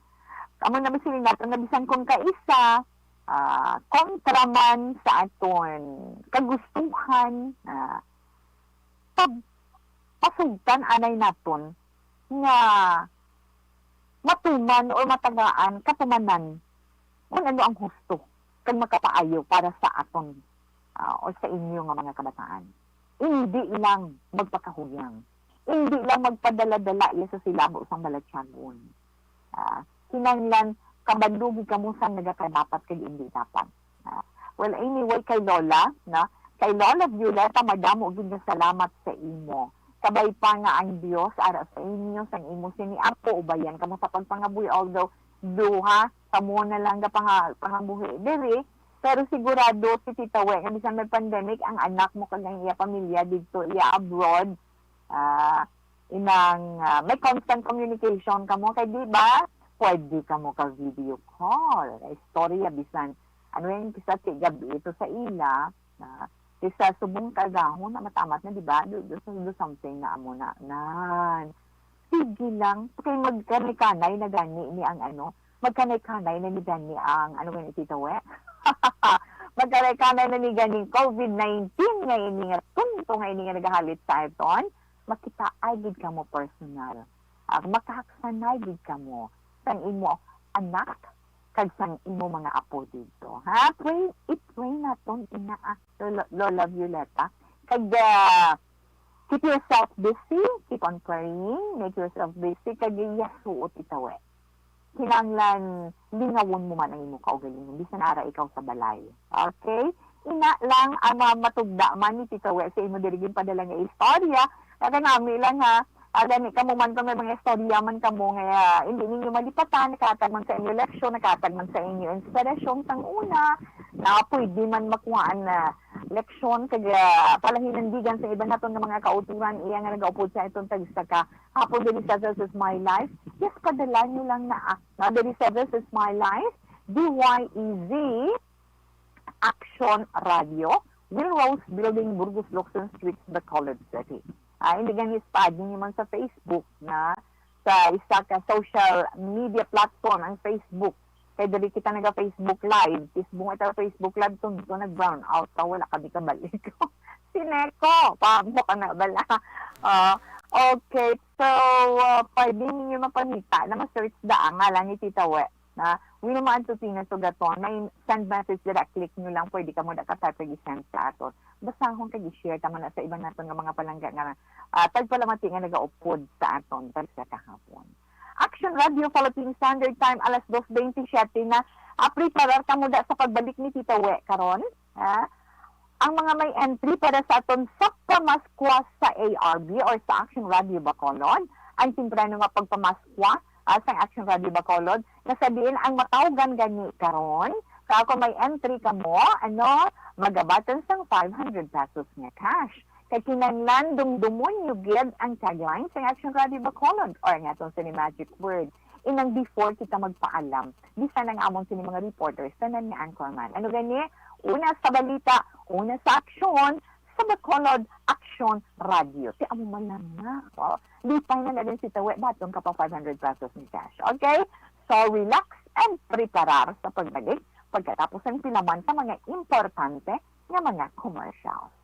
Amo na ba sila naton nga bisan kung kaisa, ah, kontra man sa aton kagustuhan, ah, pag-, pasugtan anay naton nga matuman or matagaan, katumanan kung ano ang husto kag makapaayo para sa aton, ah, o sa inyo nga mga kabataan. Indi lang magpakahuyang. Indi lang magpadala-dala iya sa silabo sang balatyagon. Ah, kinahanglan kabalo gid kamo sang nagakadapat kag indi dapat. Ah, well, anyway, kay Lola, no? Kay Lola Violeta, madamo gid nga salamat sa imo. Kabay pa nga ang Dios ara sa inyo, sang imo sini apo, ubayan kamo sa pagpangabuhi, although duha kamo na lang ga panga-, pangabuhi diri, pero sigurado si Tita We nga bisan may pandemic, ang anak mo kag ang iya pamilya didto iya abroad, ah, inang, ah, may constant communication kamo, kay di ba, pwede kamo ka video call. Istorya bisan ano yung kisa ti gabi ito sa ila, na kisa subong kagahon na matamat na, di ba? Do, do, do something na amo na, nan. Sige lang, kay magkanay-kanay na gani ni ang ano, magkanay-kanay na ni gani ang, ano gani, Tita We? Magkanay-kanay na ni gani COVID nineteen nga ini nga tunto nga ini nga nagahalit sa aton. Makitaay gid kamo personal. Ah, makahaksanay gid kamo sang imo anak kag sang imo mga apo didto. Ha? Pray, i-pray naton ina, ah, Lola, Lola Violeta. Kag, ah, keep yourself busy, keep on praying, make yourself busy, kag iyasuot itawe. Kinahanglan lingawon mo man ang imo kaugalingon, bisan ara ikaw sa balay. Okay? Ina lang ang ma-, matugda man ni Tita We sa imo diri ginpadala nga istorya. Kag nami lang, ha, ah, gani kamo man, kung may mga istorya man kamo nga, ah, hindi ninyo malipatan, nakahatag man sa inyo leksyon, nakahatag man sa inyo inspirasyon sang una, na pwede man makuhaan na leksyon, kag, ah, palahinandigan sa iban naton nga mga kauturan, iya nga nagaupod sa aton tagsa ka hapon diri sa This Is My Life. Yes, padala nyo lang na, ah, na diri sa This Is My Life, D Y E Z, Action Radio, Wilrose Building, Burgos, Locsin Street, Bacolod City. Ah, hindi gani, i-add ninyo man sa Facebook, na sa isa ka social media platform ang Facebook. Kay dali kita naga-Facebook Live. Facebook, ito Facebook Live, tunto nag-brown out ka, wala kami kabalik. Si Neko, paano ka na bala? Ah, okay. So, ah, pwede ninyo mapangita na ma-search da ang ngalan ni Tita We na Wilma Antutina Sugaton. May send message dira, click nyo lang, pwede kamo da ka-type kag i-send sa aton. Basahon kag i-share ta man na sa iban naton nga mga palangga nga, ah, tagpalamati nga nagaupod sa aton sa kahapon. Action Radio Philippine Standard Time, alas dos veintisiete na. Ah, preparar kamo da sa pagbalik ni Tita We karon, ha? Ang mga may entry para sa aton sa Pamaskwa sa A R B or sa Action Radio Bacolod, ang temprano nga pagpamaskwa, ah, sang Action Radio Bacolod, nga sa diin ang matawgan gani karon. Sa ako may entry kamo, ano, magabatan sang five hundred pesos nga cash. Kay kinahanglan dumdumon nyo gid ang tagline sang Action Radio Bacolod or ang aton sini magic word. Inang before kita magpaalam, bisan ang amon sini mga reporters, tanan nga anchorman. Ano gani? Una sa balita, una sa aksyon, sa Bacolod Action Radio. Ti amo man lang na. Wow. Lipay na na din si Tawe, baton ka pa five hundred pesos ni cash. Okay? So, relax and preparar sa pagbalik pagkatapos ang pila man sa mga importante nga mga commercials.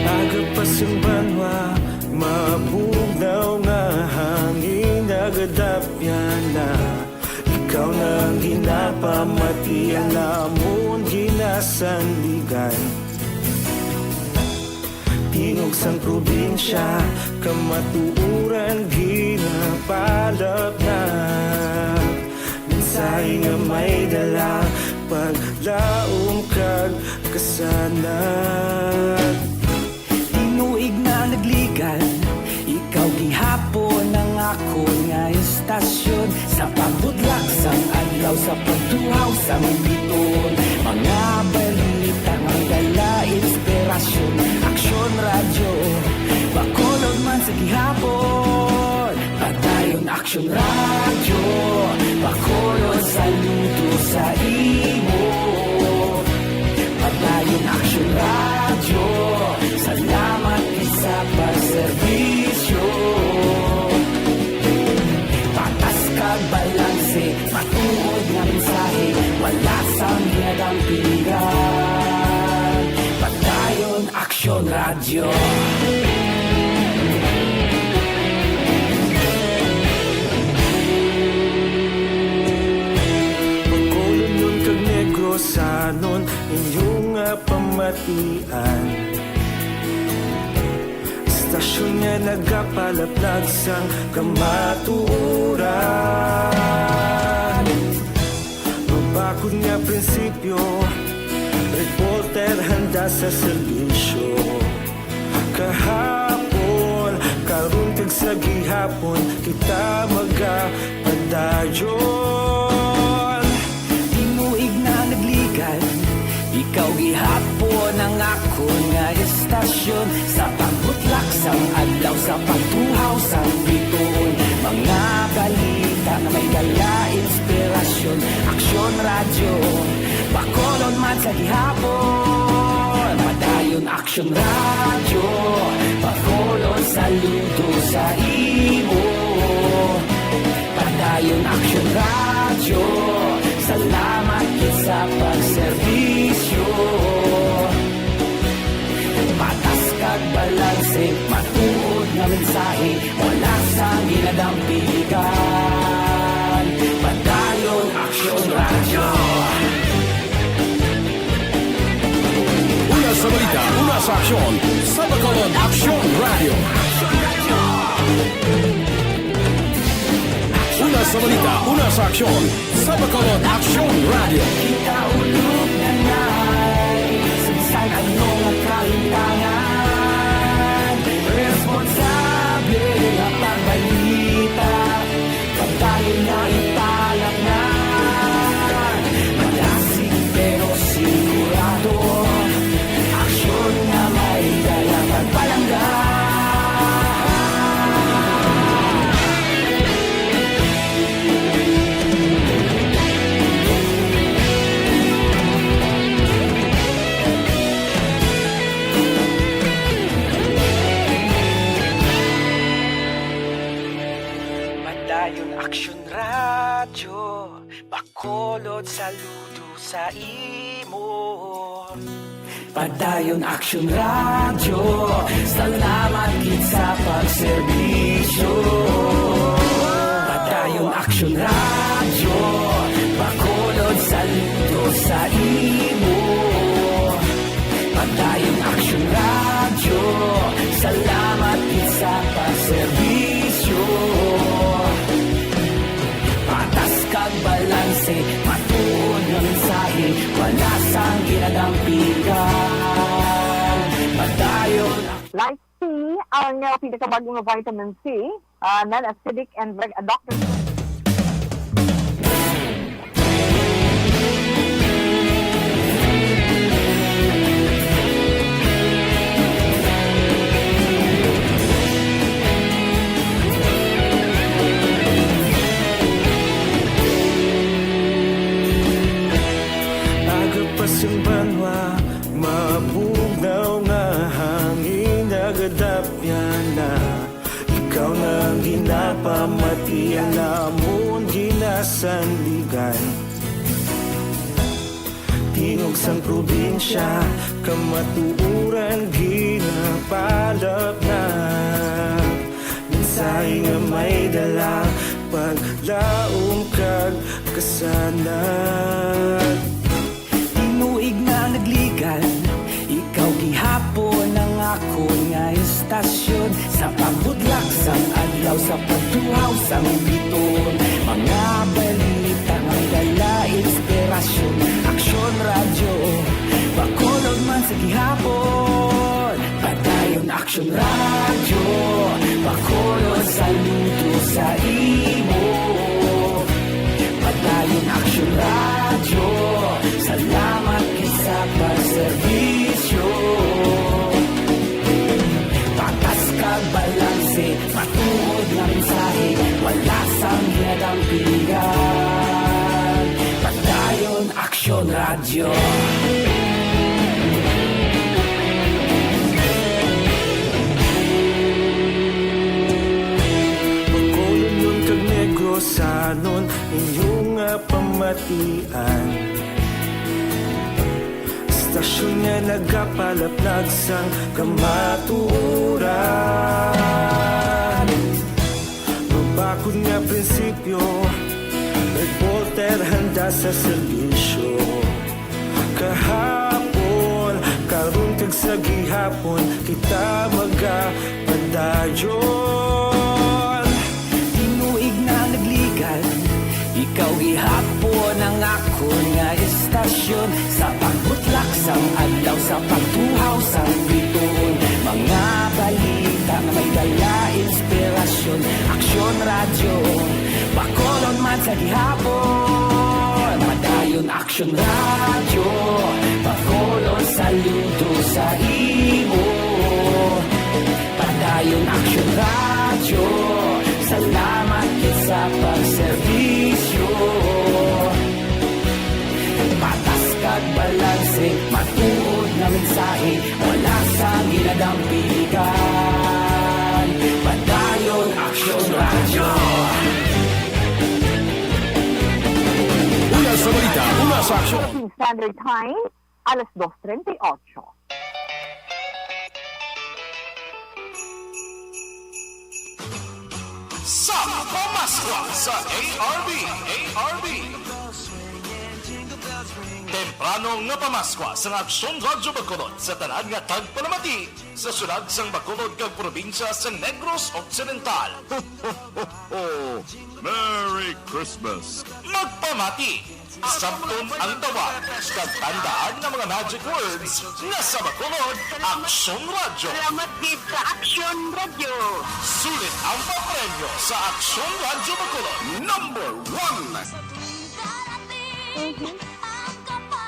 Aga pa sang banwa, mabugnaw nga hangin nagadapyan na. Ikaw na ang ginapamati, ang amon ginasandigan. Tingog sang probinsya, kamatuoran ginapalapnap. Mensahe nga may dala, paglaom kag kasanag. Tinuig na nagligad, ikaw gihapon ang akon nga istasyon. Sa pagbudlak sang adlaw, sa pagtuhaw sang biton, mga balita nga dala Radyo, Bacolod, saludo sa imo. Padayon Aksyon Radyo, salamat gid sa pagserbisyo. Patas kag balanse, matuod nga mensahe, wala sang ginadampigan. Padayon Aksyon Radyo. Bacolodnon kag Negrosanon, inyo nga pamatian. Istasyon nga nagapalaplag sang kamatuoran. Mabakod nga prinsipyo, reporter handa sa serbisyo. Kahapon, karon kag sa gihapon, kita magapadayon. Tinuig na nagligan, ikaw gihapon ang akon nga istasyon. Sa pagbutlak sang adlaw, sa pagtuhaw sang bituon, mga balita nga may dala inspirasyon. Aksyon Radyo, Bacolod man sa gihapon. Padayon Aksyon Radyo, Bacolod, saludo sa imo. Padayon Aksyon Radyo, salamat gid sa pagserbisyo. Patas kag balanse, matuod nga mensahe, wala sang ginadampigan. Padayon Aksyon Radyo. Una sa balita, una sa aksyon, sa Bacolod Aksyon Radyo. Una sa balita, una sa aksyon, sa Bacolod Aksyon Radyo. Kita ulog na nai, sa bisan ano nga kahintangan, responsable nga pagbalita, pagdayon nga ipalatnan. Madasig pero sigurado, aksyon nga may dala pagpalangga. Padayon Aksyon Radyo, Bacolod, saludo sa imo. Padayon Aksyon Radyo, salamat gid sa pagserbisyo. Padayon Aksyon Radyo, Bacolod, saludo sa imo. Padayon Aksyon Radyo, salamat gid sa pagserbisyo. Patas kag balanse, matuod nga mensahe, wala sang ginadampigan. Padayon. Life Tea, ang, uh, pinakabag-o nga vitamin C, uh, non-acidic and drug adapter. Aga pa sang banwa, mabugnaw nga hangin nagadapyan na. Ikaw na ang ginapamati, ang amon ginasandigan. Tingog sang probinsya, kamatuoran ginapalapnag. Mensahe nga may dala, paglaom kag kasanag. Tinuig na nagligan, ikaw gihapon ang akon nga istasyon. Sa pagbutlak sang adlaw, sa pagtuhaw sang biton, mga balita may dala inspirasyon. Aksyon Radyo, Bacolod man sa gihapon. Padayon Aksyon Radyo, Bacolod, saludo sa imo. Padayon Aksyon Radyo, salamat gid sa pagserbisyo. Patas kag balanse, matuod nga mensahe, wala sa Radyo. Bacolodnon kag Negrosanon, inyo nga pamatian. Istasyon nga nagapalaplag sang kamatuoran. Mabakod nga prinsipyo, reporter handa sa serbisyo. Kahapon, karon kag sa gihapon, kita magapadayon. Tinuig na nagligal, ikaw gihapon ang akon nga istasyon. Sa pagbutlak sang adlaw, sa pagtuhaw sang bituon, mga balita nga may dala inspirasyon. Aksyon Radyo, Bacolod man sa gihapon. Padayon Aksyon Radyo, Bacolod, saludo sa imo. Padayon Aksyon Radyo, salamat gid sa pagserbisyo. Patas kag balanse, matuod nga mensahe, wala sang ginadampigan. Padayon Aksyon Radyo. Una sa balita, una sa aksyon. Philippine Standard Time, alas dos treinta y ocho. Sa Pamaskwa sa A R B, A R B. Temprano nga Pamaskwa sang Aksyon Radyo Bacolod sa tanan nga tagpalamati sa syudad sang Bacolod kag probinsya sang Negros Occidental. Ho, ho, ho, ho! Merry Christmas! Magpamati! Sabton ang tawag, kag tandaan nga mga magic words nga sa Bacolod, Aksyon Radyo. Salamat gid sa Aksyon Radyo. Sulit ang papremyo sa Aksyon Radyo Bacolod. Number one. Mhm.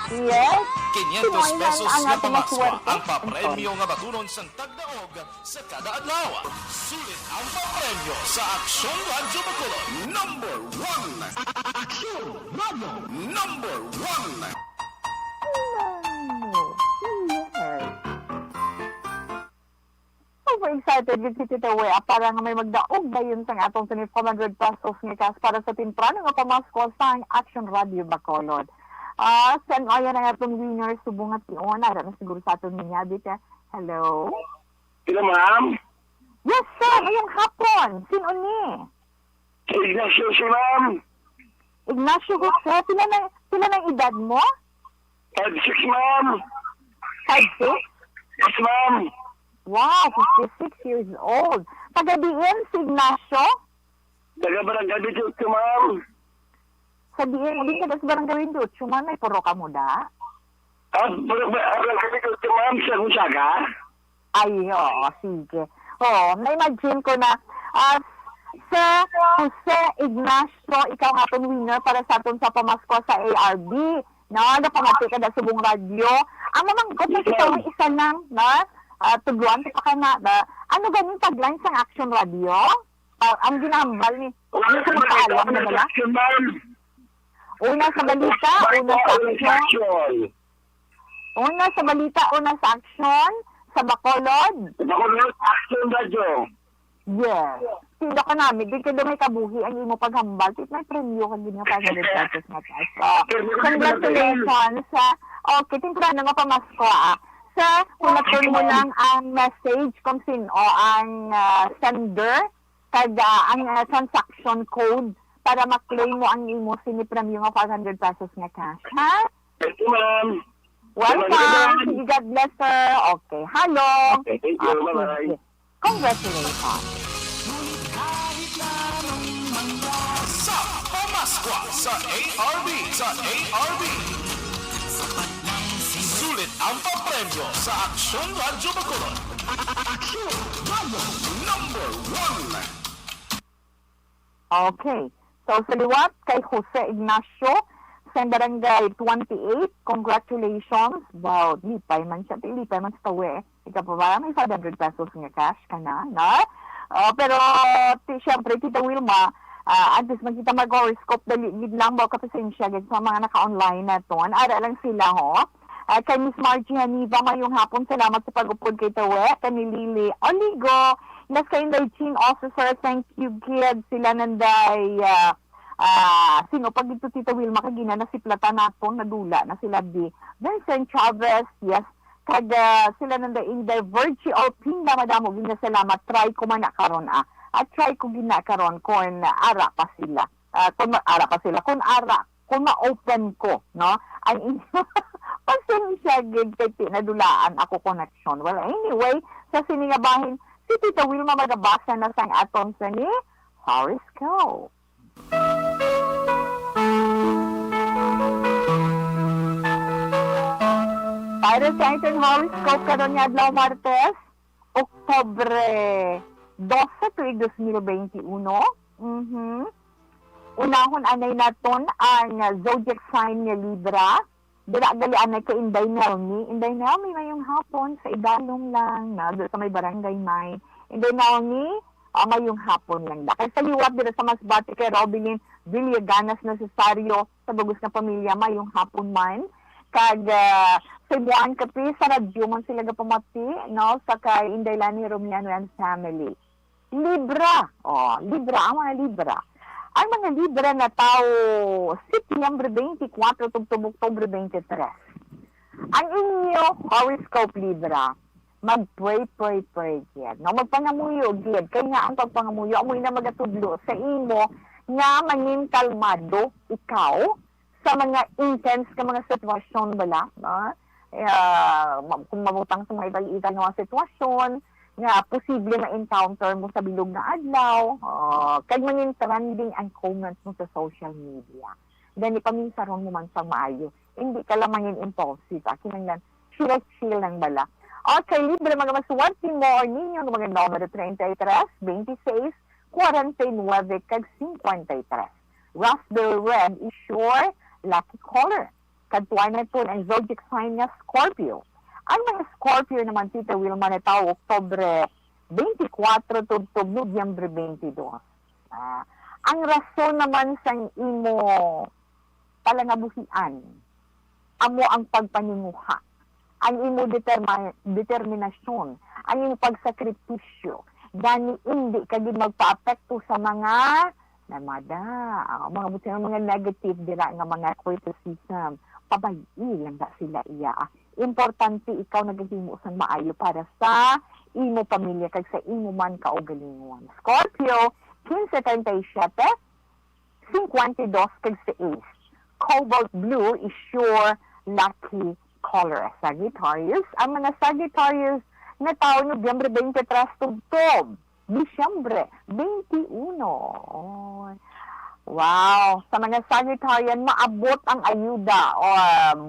Yes. Quinientos pesos nga pamaskwa ang papremyo nga batunon sang tagdaog sa kada adlaw. Sulit ang papremyo sa Aksyon Radyo Bacolod. Number one. Aksyon Radyo. Number one. Yes. Super excited gid si Tita Wea para nga may magdaog dayon sang atong twenty-five hundred pesos nga cash para sa temprano nga pamaskwa sang Aksyon Radyo Bacolod. Ah, san-o yan ang atong winner subong nga tion? Ara na siguro sa aton minyabit, eh. Hello? Hello, ma'am. Yes, sir. Mayong hapon. Sin-o ni? Si Ignacio si ma'am. Ignacio Jose, pila na, pila na edad mo? Five six, ma'am. Five six? Yes, ma'am. Wow, fifty-six years old. Taga diin si Ignacio? Taga Barangay twenty-eight, ma'am. Sa diin, diin ka sa Barangay twenty-eight, man, may puro ka muda? Ah, Barangay, ah, Barangay twenty-eight, ma'am, sa Gonzaga. Ay, oo, sige. Oo, na-imagine ko na, ah, Sir Jose Ignacio, ikaw nga atong winner para sa aton sa pamaskwa sa A R B. No, nagapamati ka na subong radyo. Ang mamangkot na Yes, kita ma'am. Isa lang, no? Ah, tudloan kita ka na, na, ano ganing tagline sang Aksyon Radyo? Ah, ang ginahambal ni, Wala ano sa sa mga balita, alam na wala sa bala? Aksyon, ma'am. Una sa balita, Wala una sa sa aksyon. Aksyon. Una sa balita, una sa aksyon, sa Bacolod. Bacolod, Aksyon Radyo. Yes. Tinda ka namin, di ka daw may kabuhi ang imo paghambal. Tit may premyo ka gid nga five hundred pesos nga cash. So, Premyo ka gid nga congratulations sa, okay, temprano nga pamasko, ah. Sa, hulaton mo lang ang message kung sino ang, ah, sender, kag, ah, ang, ah, transaction code para ma-claim mo ang imo sini premyo nga five hundred pesos nga cash, ha? Thank you, ma'am. Welcome. Salamat, ma'am. Sige, God bless, sir. Okay, hello. Okay, thank you. Ah, bye-bye. Sige. Congratulations. Sa Pamaskwa sa A R B, sa A R B. Sulit ang papremyo sa Aksyon Radyo Bacolod. Aksyon Radyo number one. Okay. So, sa liwat kay Jose Ignacio, sa Barangay twenty-eight, congratulations. Wow, lipay man siya. Lipay man sa tawi. Ikaw pa ba? May five hundred pesos nga cash ka na, no? Ah, pero, ti-, siyempre, Tita Wilma, Ah, at least magkita mag-horoscope, dali gid lang, ba, kapasensya gid sa mga naka-online naton. Ara lang sila, ho. Ah, kay Miss Margie Haniva, mayong hapon, salamat sa pag-upod kay Tawe, kay ni Lily Oligo, Miss kay Inday Jean Officer, thank you gid, sila nanday, ah, ah, sino pa gid to, Tita Wilma, kay ginanasiplatan naton, nadula na sila, di. Vincent Chavez, yes, kag, ah, sila nanday Inday Virgie Alpinda, madamo gid nga salamat, try ko man na karon, ah. At try ko gid na karon kung ara pa sila. Ah, kung ma-, ara pa sila, kung ara, kung ma-open ko, no? Ang inyo, pasensya gid kay ti-, nadulaan ako connection. Well, anyway, sa sini nga bahin, si Tita Wilma magabasa na sang aton sa ni horoscope. Para sa aton horoscope karon nga adlaw, Martes, Oktubre dose, tuig dos mil benti uno. Mhm. Unahon anay naton ang zodiac sign nga Libra. Dira gali anay kay Inday Nelmi. Inday Nelmi, mayong hapon. Sa idalom lang, na, do sa may barangay may. Inday Nelmi, ah, mayong hapon lang da. Kay sa liwat dira sa Masbate kay Robilin Villaganas Necesario, sa bugos nga pamilya, mayong hapon man. Kag, ah, sa Buan Kape, sa radyo man sila gapamati, no? Sa kay Inday Lani Romiano and family. Libra. Oh, Libra, ang mga Libra. Ang mga Libra nga tawo, Setyembre twenty-four tubtob Oktubre twenty-three. Ang inyo horoscope, Libra, mag-pray, pray, pray gid. No, magpangamuyo gid. Kay nga ang pagpangamuyo, amo na magatudlo sa imo nga mangin kalmado ikaw sa mga intense nga mga sitwasyon bala, no? Ah, ma-, kung mabutang sa mga ital-ital nga mga sitwasyon nga posible ma-encounter mo sa bilog nga adlaw, ah, kag mangin trending ang comment mo sa social media. Gani, paminsaron mo man sang maayo. Hindi ka lang mangin impulsive, ah, kinahanglan chill-chill lang bala. Okay, Libra, mga maswerte mo or ninyo nga mga numero treinta y tres, veintiséis, cuarenta y nueve, kag cincuenta y tres. Raspberry red is your lucky color. Kadtuan naton ang zodiac sign nga Scorpio. Ang mga Scorpio naman, Tita Wilma, nga tawo Oktubre twenty-four tubtob Nobyembre twenty-two. Ah, ang rason naman sang imo palangabuhian amo ang pagpaninguha, ang imo determa-, determinasyon, ang imo pagsakripisyo. Gani, indi ka gid magpaapekto sa mga namada, ah, mga butang, mga negative dira nga mga criticism. Pabay-i lang na sila iya, ah. Importante ikaw nagahimo sang maayo para sa imo pamilya kag sa imo man kaugalingon. Scorpio, quince treinta y siete, cincuenta y dos kag seis. Cobalt blue is your lucky color. Sagittarius, ang mga Sagittarius nga tawo Nobyembre twenty-three tubtob Disyembre twenty-uno. Oy. Wow, sa mga Sagittarian, maabot ang ayuda o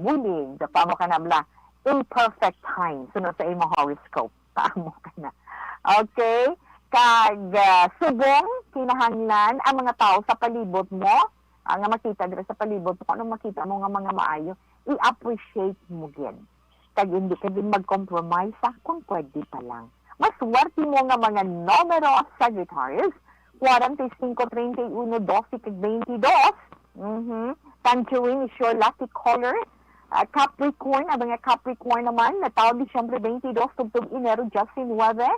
bulig, sa pamo ka na bla, in perfect time, suno sa imo horoscope. Paamo ka na. Okay? Kag, ah, subong, kinahanglan ang mga tawo sa palibot mo, ah, nga makita dira sa palibot mo, kung anong makita mo nga mga maayo, i-appreciate mo gid. Kag hindi ka gid mag-compromise, ah, kung pwede pa lang. Maswerte mo nga mga numero, Sagittarius, forty-five, thirty-one, twelve, kag twenty-two. Mhm. Tangerine is your lucky color. Ah, Capricorn, ang mga Capricorn naman, nga tawo Disyembre twenty-two, tubtob Enero diyes nuebe.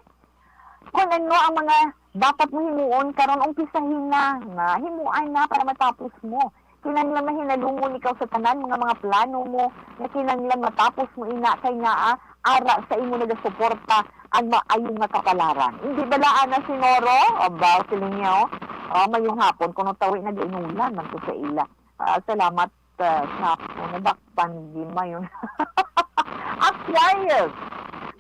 Kung ano ang mga dapat mo himuon karon, umpisahin na, na himuan na para matapos mo. Kinahanglan mahinalungon ikaw sa tanan mga, mga plano mo, nga kinahanglan matapos mo ina, kay nga, ah, ara sa imo nagasuporta ang maayo nga kapalaran. Hindi bala ana si Noro? O ba, siling niya, oh. Oh, mayong hapon, kuno tawi nag-inulan man ko sa ila. Ah, salamat, ah, sa ako, nadakpan gid mayon. Aquarius.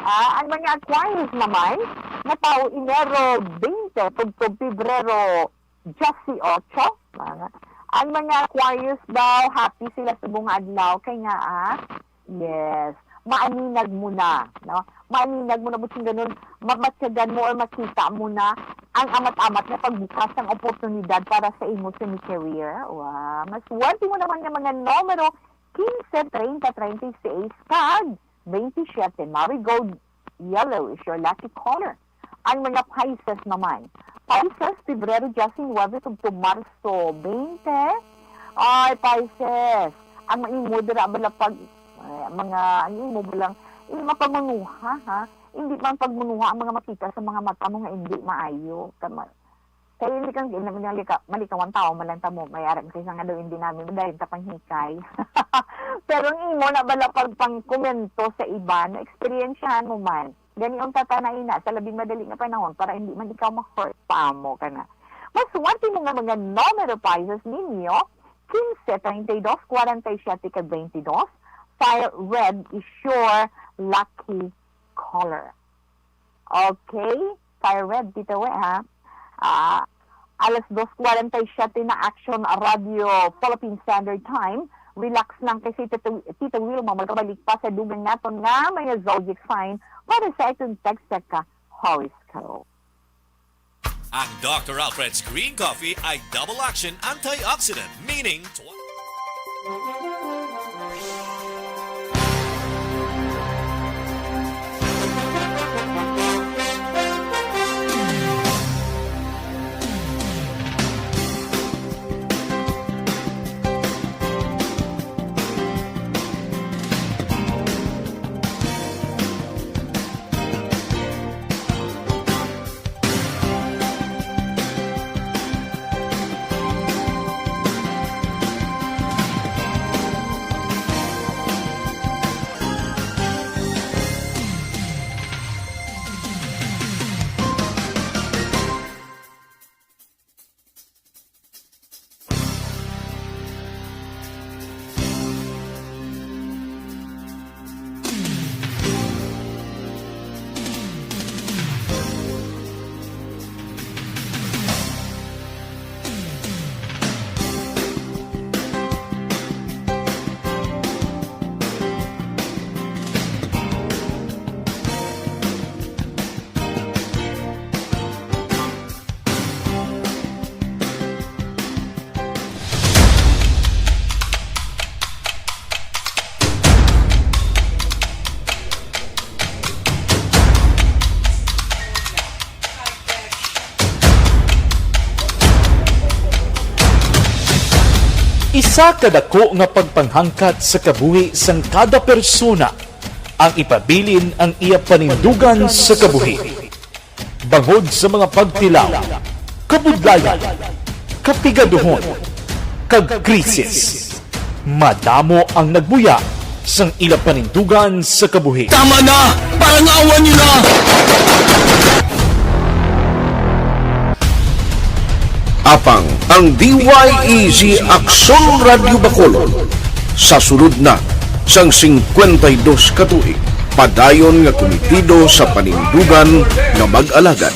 Ah, ang mga Aquarius naman, nga tawo Enero twenty, tubtob Pebrero diyes ocho. Mga, ang mga Aquarius daw, happy sila subong nga adlaw. Kay nga, ah, yes, maaninag mo na, no? Maaninag mo na, buting ganun, mabatyagan mo or makita mo na ang amat-amat na pagbukas ng oportunidad para sa imo sa ni career. Wow. Maswerte mo naman nga mga numero quince, treinta, treinta y seis, kag twenty-seven. Marigold yellow is your lucky color. Ang mga Pisces naman. Pisces, Pebrero diyasinuwebe tubtob Marso twenty. Ay, Pisces, ang maimo dira bala pag, eh, mga, ang imo balang, imo pagmanuha, ha? Hindi man pagmanuha ang mga makita sa mga mata mo nga hindi maayo. Tama. Kay hindi kang, hindi naman malika-, malikawan tao man lang tamo, may aram kasi nga daw hindi namin madayon ka panghikay. Pero ang imo na bala pagpangkomento sa iba, na eksperyensyahan mo man. Gani ang tatanaina sa labing madali nga panahon para hindi man ikaw ma-hurt pa amo ka na. Mas swerte mo nga mga numero, Pisces, ninyo, quince, treinta y dos, cuarenta y siete, kag veintidós. Fire red is your lucky color. Okay? Fire red, Tito We, ha? Ah, alas dos cuarenta y siete na, Action Radio Philippine Standard Time. Relax lang kasi Tito, Tito Wilma magkabalik pa sa dugang naton nga mga zodiac sign para sa atong tagsa ka horoscope. Ang Doctor Alfred's Green Coffee ay double action antioxidant, meaning tw- Isa ka dako nga pagpanghangkat sa kabuhi sang kada persona ang ipabilin ang iya panindugan sa kabuhi. Bangod sa mga pagtilaw, kabudlayan, kapigaduhon, kag krisis, madamo ang nagbuya sang ila panindugan sa kabuhi. Tama na! Parangawan niyo na! Apang ang D Y E G Aksyon Radyo Bacolod sa sulod na sang singkwenta y dos ka tuig, padayon nga kumitido sa panindugan nga mag-alagad.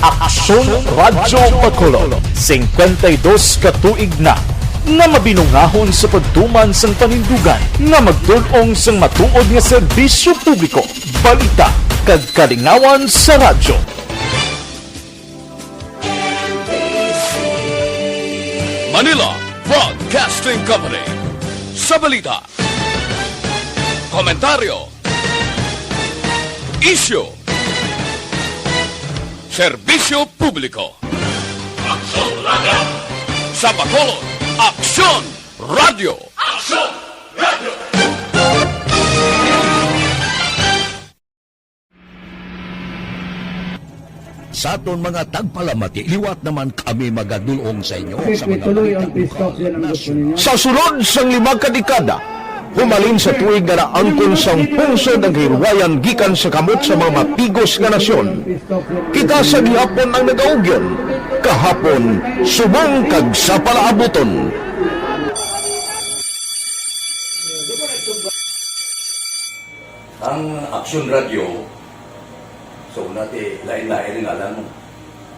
Aksyon Radyo Bacolod, singkwenta y dos ka tuig na nga mabinungahon sa pagtuman sang panindugan nga magtul-ong sang matuod nga serbisyo publiko, balita, kag kalingawan sa radyo. Manila Broadcasting Company. Sa balita, komentaryo, isyu, serbisyo publiko. Aksyon Radyo. Sa Bacolod, Aksyon Radyo. Aksyon Radyo. Sa aton mga tagpalamati, liwat naman kami magadul-ong sa inyo sa mga balita lokal, nasyonal. Sa sulod sang lima ka dekada, humalin sa tuig nga naangkon sang pungsod ang kahilwayan gikan sa kamot sa mga mapigos nga nasyon, kita sa gihapon ang nagaugyon, kahapon subong kag sa palaabuton. Ang Aksyon Radyo, sa una ti lain-lain ang ngalan mo.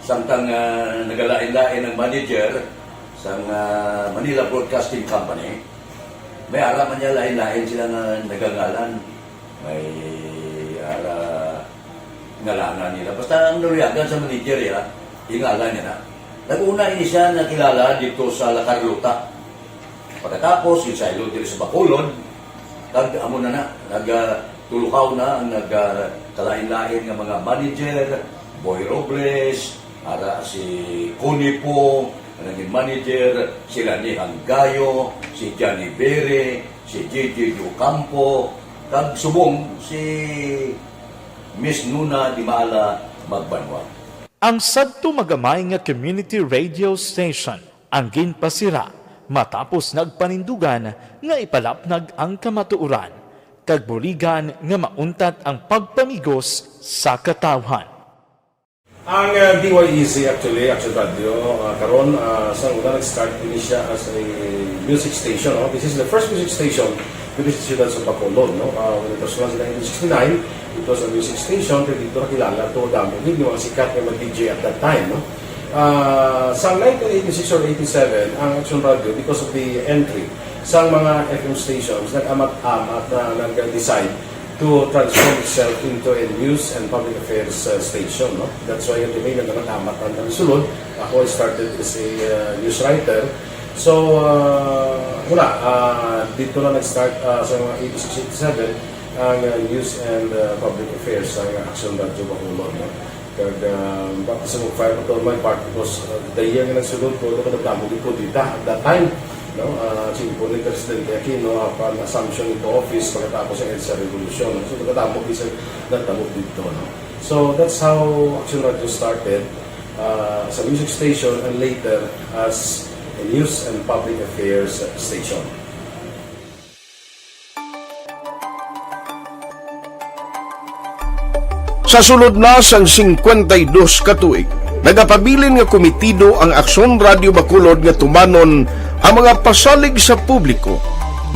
Samtang, ah, nagalain-lain ang manager sang, ah, Manila Broadcasting Company, may ara man niya lain-lain sila nga nagangalan. May ara ngalanan nila. Basta ang naluyagan sa manager, ya, yung ngalan niya na. Nag-una ini siya nakilala dito sa La Carlota. Pagkatapos, ginsaylo diri sa Bacolod, Kag amo na na, nagtulukaw na ang nagkalain-lain nga mga manager, Boy Robles, ara si Connie Pong, ang naging manager, si Rani Hanggayo, si Johnny Bere, si J J Ocampo, kag subong si Miss Nuna Dimala Magbanwa. Ang sadto magamay nga community radio station ang ginpasira matapos nagpanindugan nga ipalapnag ang kamatuoran kag buligan nga mauntat ang pagpamigos sa katawhan. Ang, uh, D Y E C, actually, Action Radio, uh, karon, uh, sa una nag-start ini siya as a music station, no? This is the first music station dito sa siyudad sa Bacolod, no? Uh, when it was launched in nineteen sixty-nine, it was a music station, kaya dito nakilala to, damo gid yung mga sikat nga mga D J at that time, no? Uh, sa nineteen eighty-six or eighty-seven, ang Action Radio, because of the entry sa mga F M stations, nag-amat-amat na nag-decide to transform itself into a news and public affairs, uh, station, no? That's why yung tinay na nag-amat ang sulod. Ako, I started as a, uh, news writer. So, uh, wala, uh, dito na nag-start, uh, sa mga eighty-six, eighty-seven, ang, uh, news and, uh, public affairs sa Action Radio Bacolod, no? Kag, uh, baka sa mag-fire ko to my part because, uh, the year nga nagsulod ko, ito kadamo gid ko dita at that time, no? Uh, simple ni Presidente Aquino, upon assumption into office, pagkatapos ng EDSA Revolution, no? So, kadamo gid sa natabo dito, no? So, that's how Action Radio started, uh, as a music station and later as a news and public affairs station. Sa sulod na sang singkwenta y dos ka tuig, nagapabilin nga komitido ang Aksyon Radio Bacolod nga tumanon ang mga pasalig sa publiko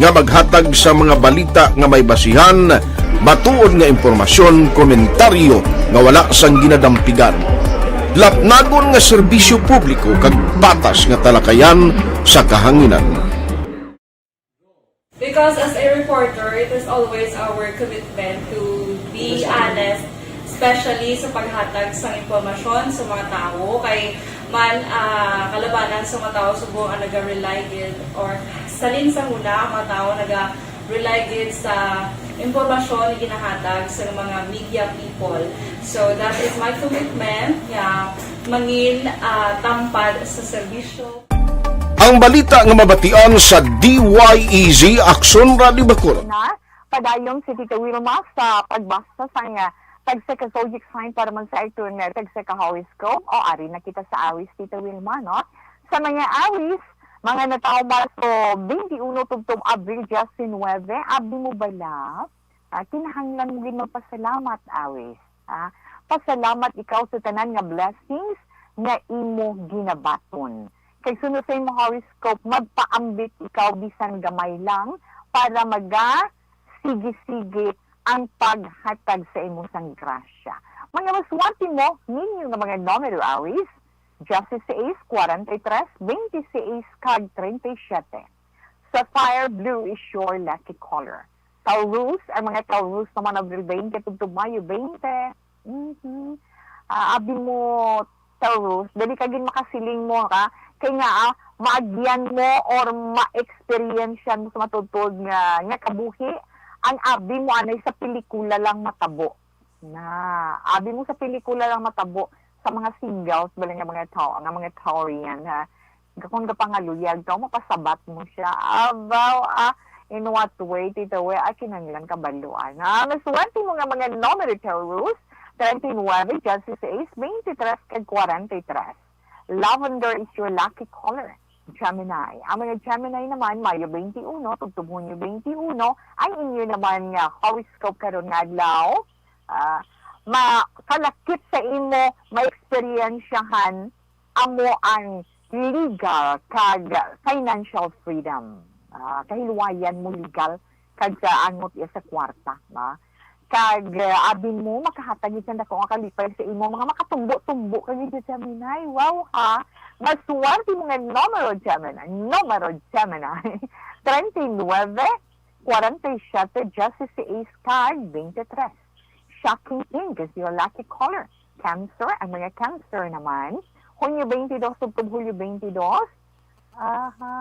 nga maghatag sa mga balita nga may basihan, matuod nga impormasyon, komentaryo nga wala sang ginadampigan, lapnagon nga serbisyo publiko kag patas nga talakayan sa kahanginan. Because as a reporter, it is always our commitment to be honest, especially sa paghatag sang impormasyon sa mga tawo. Kay man, ah, kalabanan sa mga tawo subong ang naga-rely gid, or salin sa huna ang mga tawo naga-rely gid sa impormasyon nga ginahatag sa mga media people. So that is my commitment nga mangin, ah, tampad sa serbisyo. Ang balita nga mabatian sa D Y E Z Aksyon Radio Bacolod. Na, padayon si Tita Wilma sa pagbasa sang, ah, tagsa ka zodiac sign para man sa atun, ah, tagsa ka horoscope. O, ari na kita sa Awis, Tita Wilma, no? Sa mga Awis, mga natawo Marso twenty-one tubtob Abril diecinuebe, abi mo bala? Ah, kinahanglan mo gid magpasalamat, Awis. Ah, pasalamat ikaw sa tanan nga blessings nga imo ginabaton. Kay suno sa imo horoscope, magpaambit ikaw bisan gamay lang para maga sige-sige ang paghatag sa imo sang grasya. Mga maswerte mo ninyo nga mga numero, Awis, dieciséis, cuarenta y tres, veintiséis, kag treinta y siete. Sapphire blue is your lucky color. Taurus, ang mga Taurus naman, Abril twenty tubtob Mayo twenty. Mhm. Ah, abi mo, Taurus, dali ka gid makasiling mo, ha? Kay nga, ah, maagyan mo or ma-experience mo sa matuod nga, nga kabuhi, ang abi mo anay sa pelikula lang matabo. Na, abi mo sa pelikula lang matabo sa mga singles, bali nga mga tao, nga mga Taurian, ha? Kung gapangaluyag ka, mapasabat mo siya. Abaw, ah, in what way, Tito? We, ah, kinahanglan kabaluan. Ah, maswerte mo nga mga numero, Taurus, treinta y nueve, dieciséis, veintitrés, kag cuarenta y tres. Lavender is your lucky color. Gemini. Ang mga Gemini naman, Mayo twenty-one, tubtob Hunyo twenty-one, ang inyo naman nga horoscope karon nga adlaw. Ah, makalakip sa imo, maeksperiensyahan amo ang legal kag financial freedom. Ah, kahiluwayan mo legal kag sa angot iya sa kwarta, ba? Kag, ah, abi mo, makahatag gid sang dako nga kalipay sa imo mga makatumbo-tumbo kag gid sa Gemini. Wow, ha? Maswerte mo nga numero, Gemini. Numero, Gemini. Treinta y nueve, cuarenta y siete, dieciséis, kag veintitrés. Shocking pink is your lucky color. Cancer, ang mga Cancer naman, Hunyo twenty-dos tubtob Hulyo twenty-dos, Aha,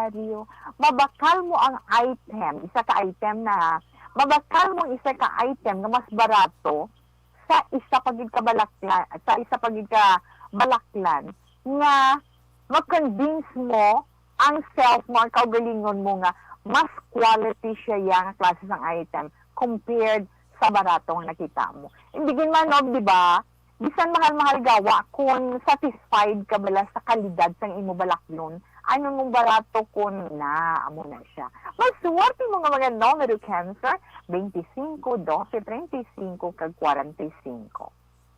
ari o. Mabakal mo ang item, isa ka item na, ha. Mabakal mo isa ka item nga mas barato sa isa pa gid ka balakla-, sa isa pa gid ka balaklan nga ma-convince mo ang self mo, ang kaugalingon mo nga mas quality siya ya nga klase sang item compared sa barato nga nakita mo. Hindi gid man, no, di ba? Bisan mahal-mahal gawa, kung satisfied ka bala sa kalidad sang imo balaklon, ano mong barato kun na, amo na siya. Maswerte mo nga mga numero, Cancer, twenty-cinco, doce, treinta y cinco, kag kwarenta y cinco.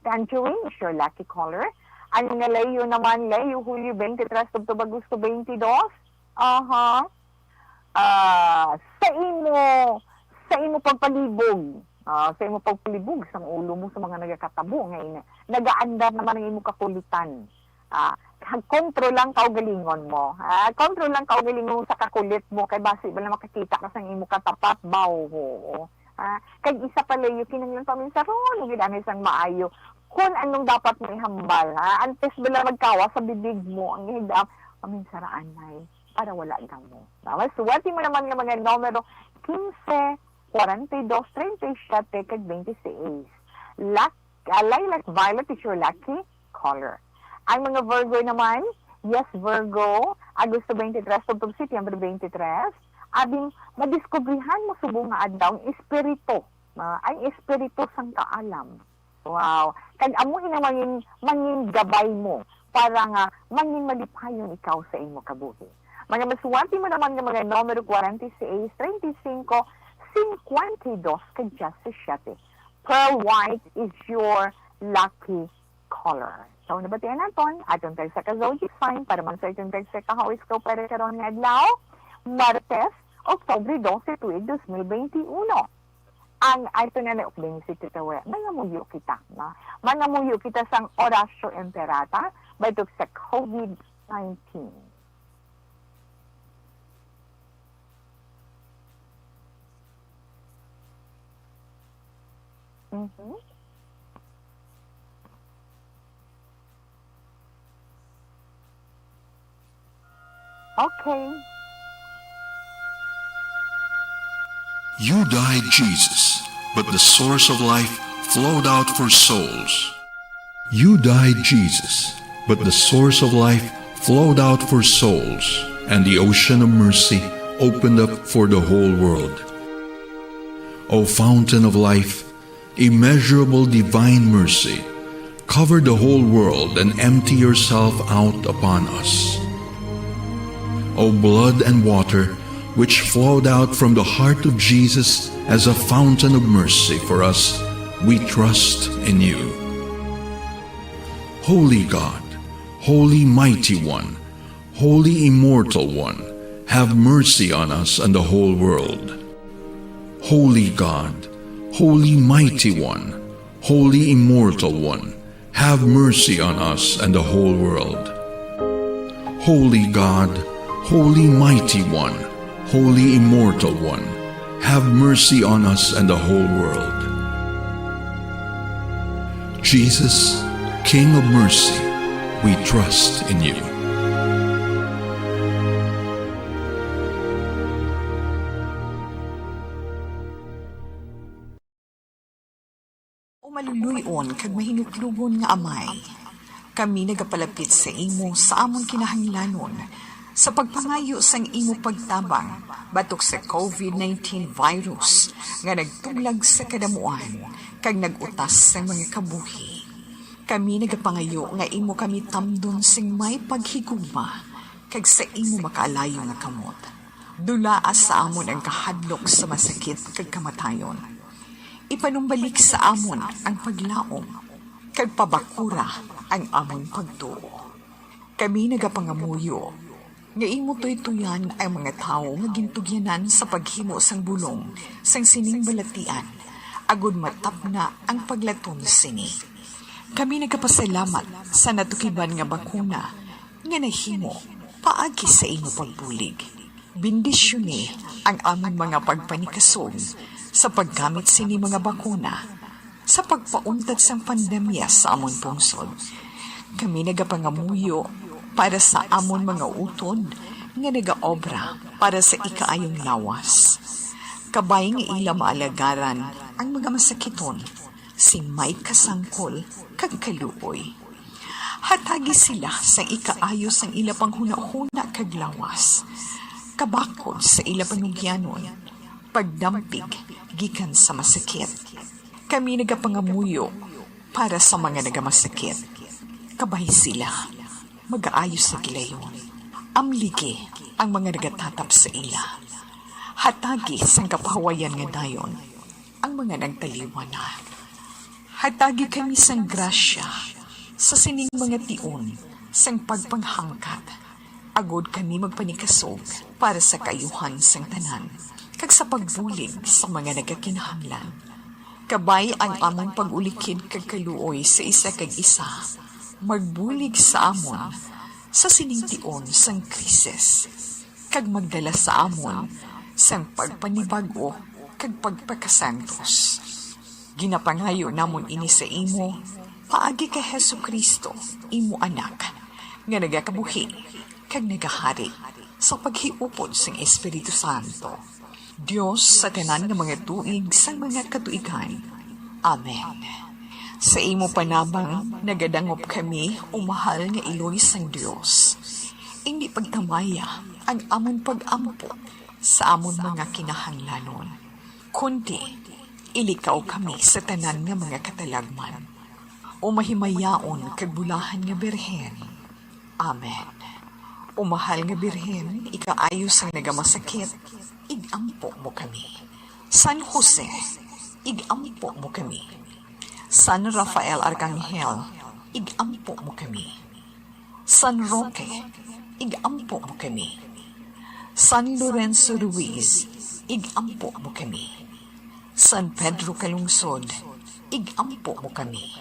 Tangerine is your lucky color. Ang mga Leo naman, Leo, Hulyo twenty-three, tubtob Agosto twenty-two. Aha. Ah, sa imo, sa imo pagpalibog, ah, sa imo pagpalibog sang ulo mo sa mga nagakatabo nga ina-, nagaandar naman ang imo kakulitan. Ah, ha-, kontrol lang kaugalingon mo. Ah, kontrol lang kaugalingon mo sa kakulit mo, kay basi bala makakita ka sang imo katapat ba, oo. Ah, kag isa pa, Leo, kinahanglan paminsaron mo gid anay sang maayo kung anong dapat mo ihambal, ha? Antes bala magkawa sa bibig mo, ang ihigda, paminsara anay para wala damo. Tama? Suwerte mo naman nga mga numero quince, kwarenta y dos, treinta y siete, kag twenty-six. Lak-, ah, lilac violet is your lucky color. Ang mga Virgo naman, yes, Virgo, Agosto twenty-three tubtob Setyembre twenty-three, abing madiskubrihan mo subong nga adlaw ang espiritu, ah, ang espiritu sang kaalam. Wow. Kag amo ina mangin-, mangin gabay mo para nga mangin malipayon ikaw sa imo kabuhi. Mga maswerte mo naman nga mga numero kwarenta y seis, treinta y cinco, cincuenta y dos, kag diyasisiete. Pearl white is your lucky color. So, nabatian naton, atong tagsa ka zodiac sign para man sa atong tagsa ka horoscope para karon nga adlaw, Martes, Oktubre doce, tuig dos mil benti uno. Ang ato na ni Okbeng si Titawe, mangamuyo kita, no? Mangamuyo kita sang Oratio Imperata batok sa covid nineteen. Mhm. Okay. You died, Jesus, but the source of life flowed out for souls. You died, Jesus, but the source of life flowed out for souls, and the ocean of mercy opened up for the whole world. O fountain of life, immeasurable divine mercy, cover the whole world and empty yourself out upon us. O blood and water, which flowed out from the heart of Jesus as a fountain of mercy for us, we trust in you. Holy God, Holy Mighty One, Holy Immortal One, have mercy on us and the whole world. Holy God, Holy Mighty One, Holy Immortal One, have mercy on us and the whole world. Holy God, Holy Mighty One, Holy Immortal One, have mercy on us and the whole world. Jesus, King of mercy, we trust in you. O maluluy-on kag mahinuklogon nga Amay, kami nagapalapit sa imo sa amon kinahanglanon sa pagpangayo sang imo pagtabang batok sa covid nineteen virus nga nagtuglag sa kadamuan kag nag-utas sang mga kabuhi. Kami nagapangayo nga imo kami tamdon sing may paghigugma kag sa imo makaalayo nga kamot. Dulaa sa amon ang kahadlok sa masakit kag kamatayon. Ipanumbalik sa amon ang paglaom, kag pabakura ang amon pagtuo. Kami nagapangamuyo nga imo tuytoyan ang mga tawo nga gintugyanan sa paghimo sang bulong sang sining balatian, agod matapna ang paglatom sini. Kami nagapasalamat sa natukiban nga bakuna nga nahimo paagi sa imo pagbulig. Bendisyoni ang amon mga pagpanikasog sa paggamit sini mga bakuna sa pagpauntat sang pandemya sa amon pungsod. Kami nagapangamuyo para sa amon mga utod nga nagaobra para sa ikaayong lawas. Kabay nga ila maalagaran ang mga masakiton sing may kasangkol kag kaluoy. Hatagi sila sang ikaayo sang ila panghunahuna kag lawas, kabakod sa ila panugyanon, pagdampig gikan sa masakit. Kami nagapangamuyo para sa mga nagamasakit. Kabay sila, magaayo sa gilayon. Amligi ang mga nagatatap sa ila. Hatagi sang kapahuwayan nga dayon ang mga nagtaliwan na. Hatagi kami sang grasya sa sining mga tion sang pagpanghangkat, agod kami magpanikasog para sa kaayuhan sang tanan, kag sa pagbulig sa mga nagakinahanglan. Kabay ang amon pag-ulikid kag kaluoy sa isa kag isa, magbulig sa amon sa sining tion sang krisis, kag magdala sa amon sang pagpanibag-o kag pagpakasantos. Ginapangayo namon ini sa imo, paagi kay Jesu-Cristo, imo Anak, nga nagakabuhi kag nagahari sa paghiupod sang Espiritu Santo, Dios sa tanan nga mga tuig sang mga katuigan. Amen. Sa imo panabang nagadangop kami, o mahal nga Iloy sang Dios. Indi pagtamaya ang amon pag-ampo sa amon mga kinahanglanon, kundi ilikaw kami sa tanan nga mga katalagman. O mahimayaon kag bulahan nga Birhen. Amen. O mahal nga Birhen, ikaayo sang nagamasakit, ig-ampo mo kami. San Jose, ig-ampo mo kami. San Rafael Arcangel, ig-ampo mo kami. San Roque, ig-ampo mo kami. San Lorenzo Ruiz, ig-ampo mo kami. San Pedro Calungsod, ig-ampo mo kami.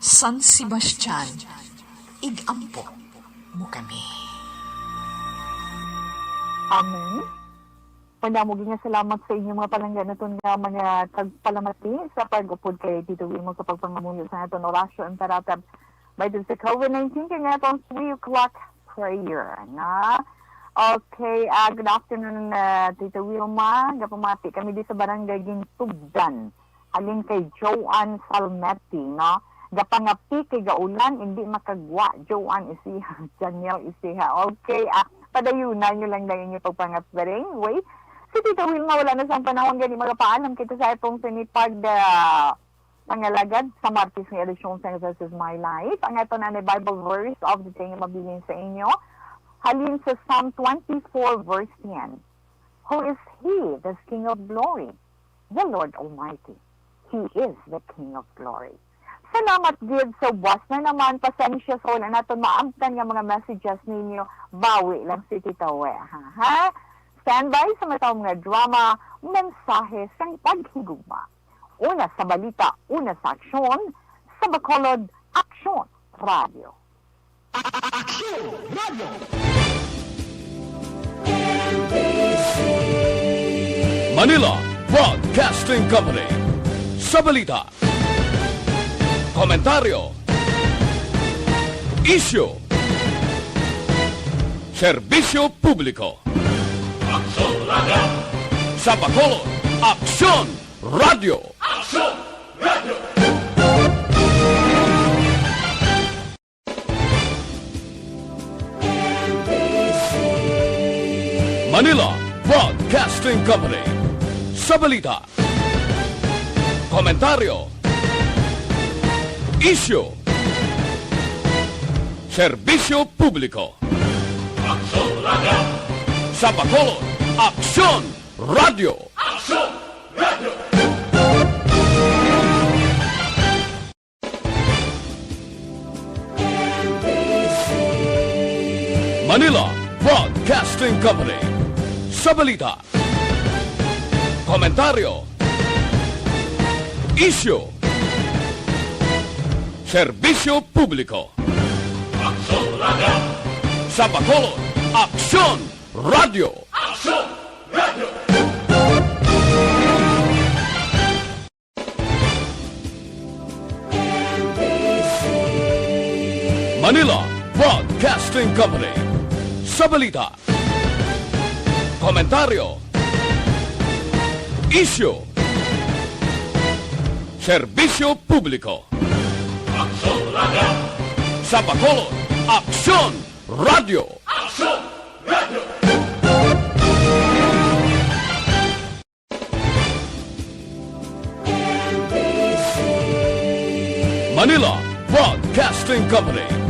San Sebastian, ig-ampo mo kami. Amen. Madamo gid nga salamat sa inyo, mga palangga naton nga mga tagpalamati sa pag-upod kay Tito Wilmo sa pagpangamuyo sa aton Oratio Imperative. Batok sa COVID nineteen, kay nga atong three o'clock prayer na. Okay, ah, good afternoon, ah, Tito Wilma. Gapamati kami di sa Barangay Gintugdan. Halin kay Joanne Salmetti, no? Gapangapi kay gaulan, hindi makagwa. Joanne Isiha, Janiel Isiha. Okay, ah, padayunan nyo lang na inyo pagpangapi. Anyway, si Tito Wilma, wala na sang panahon, gani magapaalam kita sa atong sinipag, ah, pangalagad sa Martes nga edisyon sa This Is My Life. Ang ato na ni Bible verse of the day nga mabilin sa inyo. Halin sa Psalm twenty-four verse ten. Who is he, this King of glory? The Lord Almighty. He is the King of glory. Salamat gid sa ubos na naman. Pasensya sa wala naton maabtan nga mga messages ninyo. Bawi lang si Tita Wea, ha? Ha? Standby sa matawag nga drama, Mensahe sang Paghigugma. Una sa balita, una sa aksyon, sa Bacolod, Aksyon Radio. Aksyon Radio. Manila Broadcasting Company. Sa balita, komentaryo, isyu, serbisyo publiko. Aksyon Radio. Sa Bacolod, Aksyon Radio. Aksyon Radio. Manila Broadcasting Company. Sa balita, komentaryo, isyu, serbisyo publiko. Aksyon Radio. Sa Bacolod, Aksyon Radio. Aksyon Radio. Manila Broadcasting Company. Sa balita, komentaryo, isyu, serbisyo publiko. Aksyon Radio. Sa Bacolod, Aksyon Radio. Aksyon Radio. Manila Broadcasting Company. Sa balita, komentaryo, isyu, serbisyo publiko. Aksyon Radio! Sa Bacolod, Aksyon Radio! Aksyon Radio! Manila Broadcasting Company.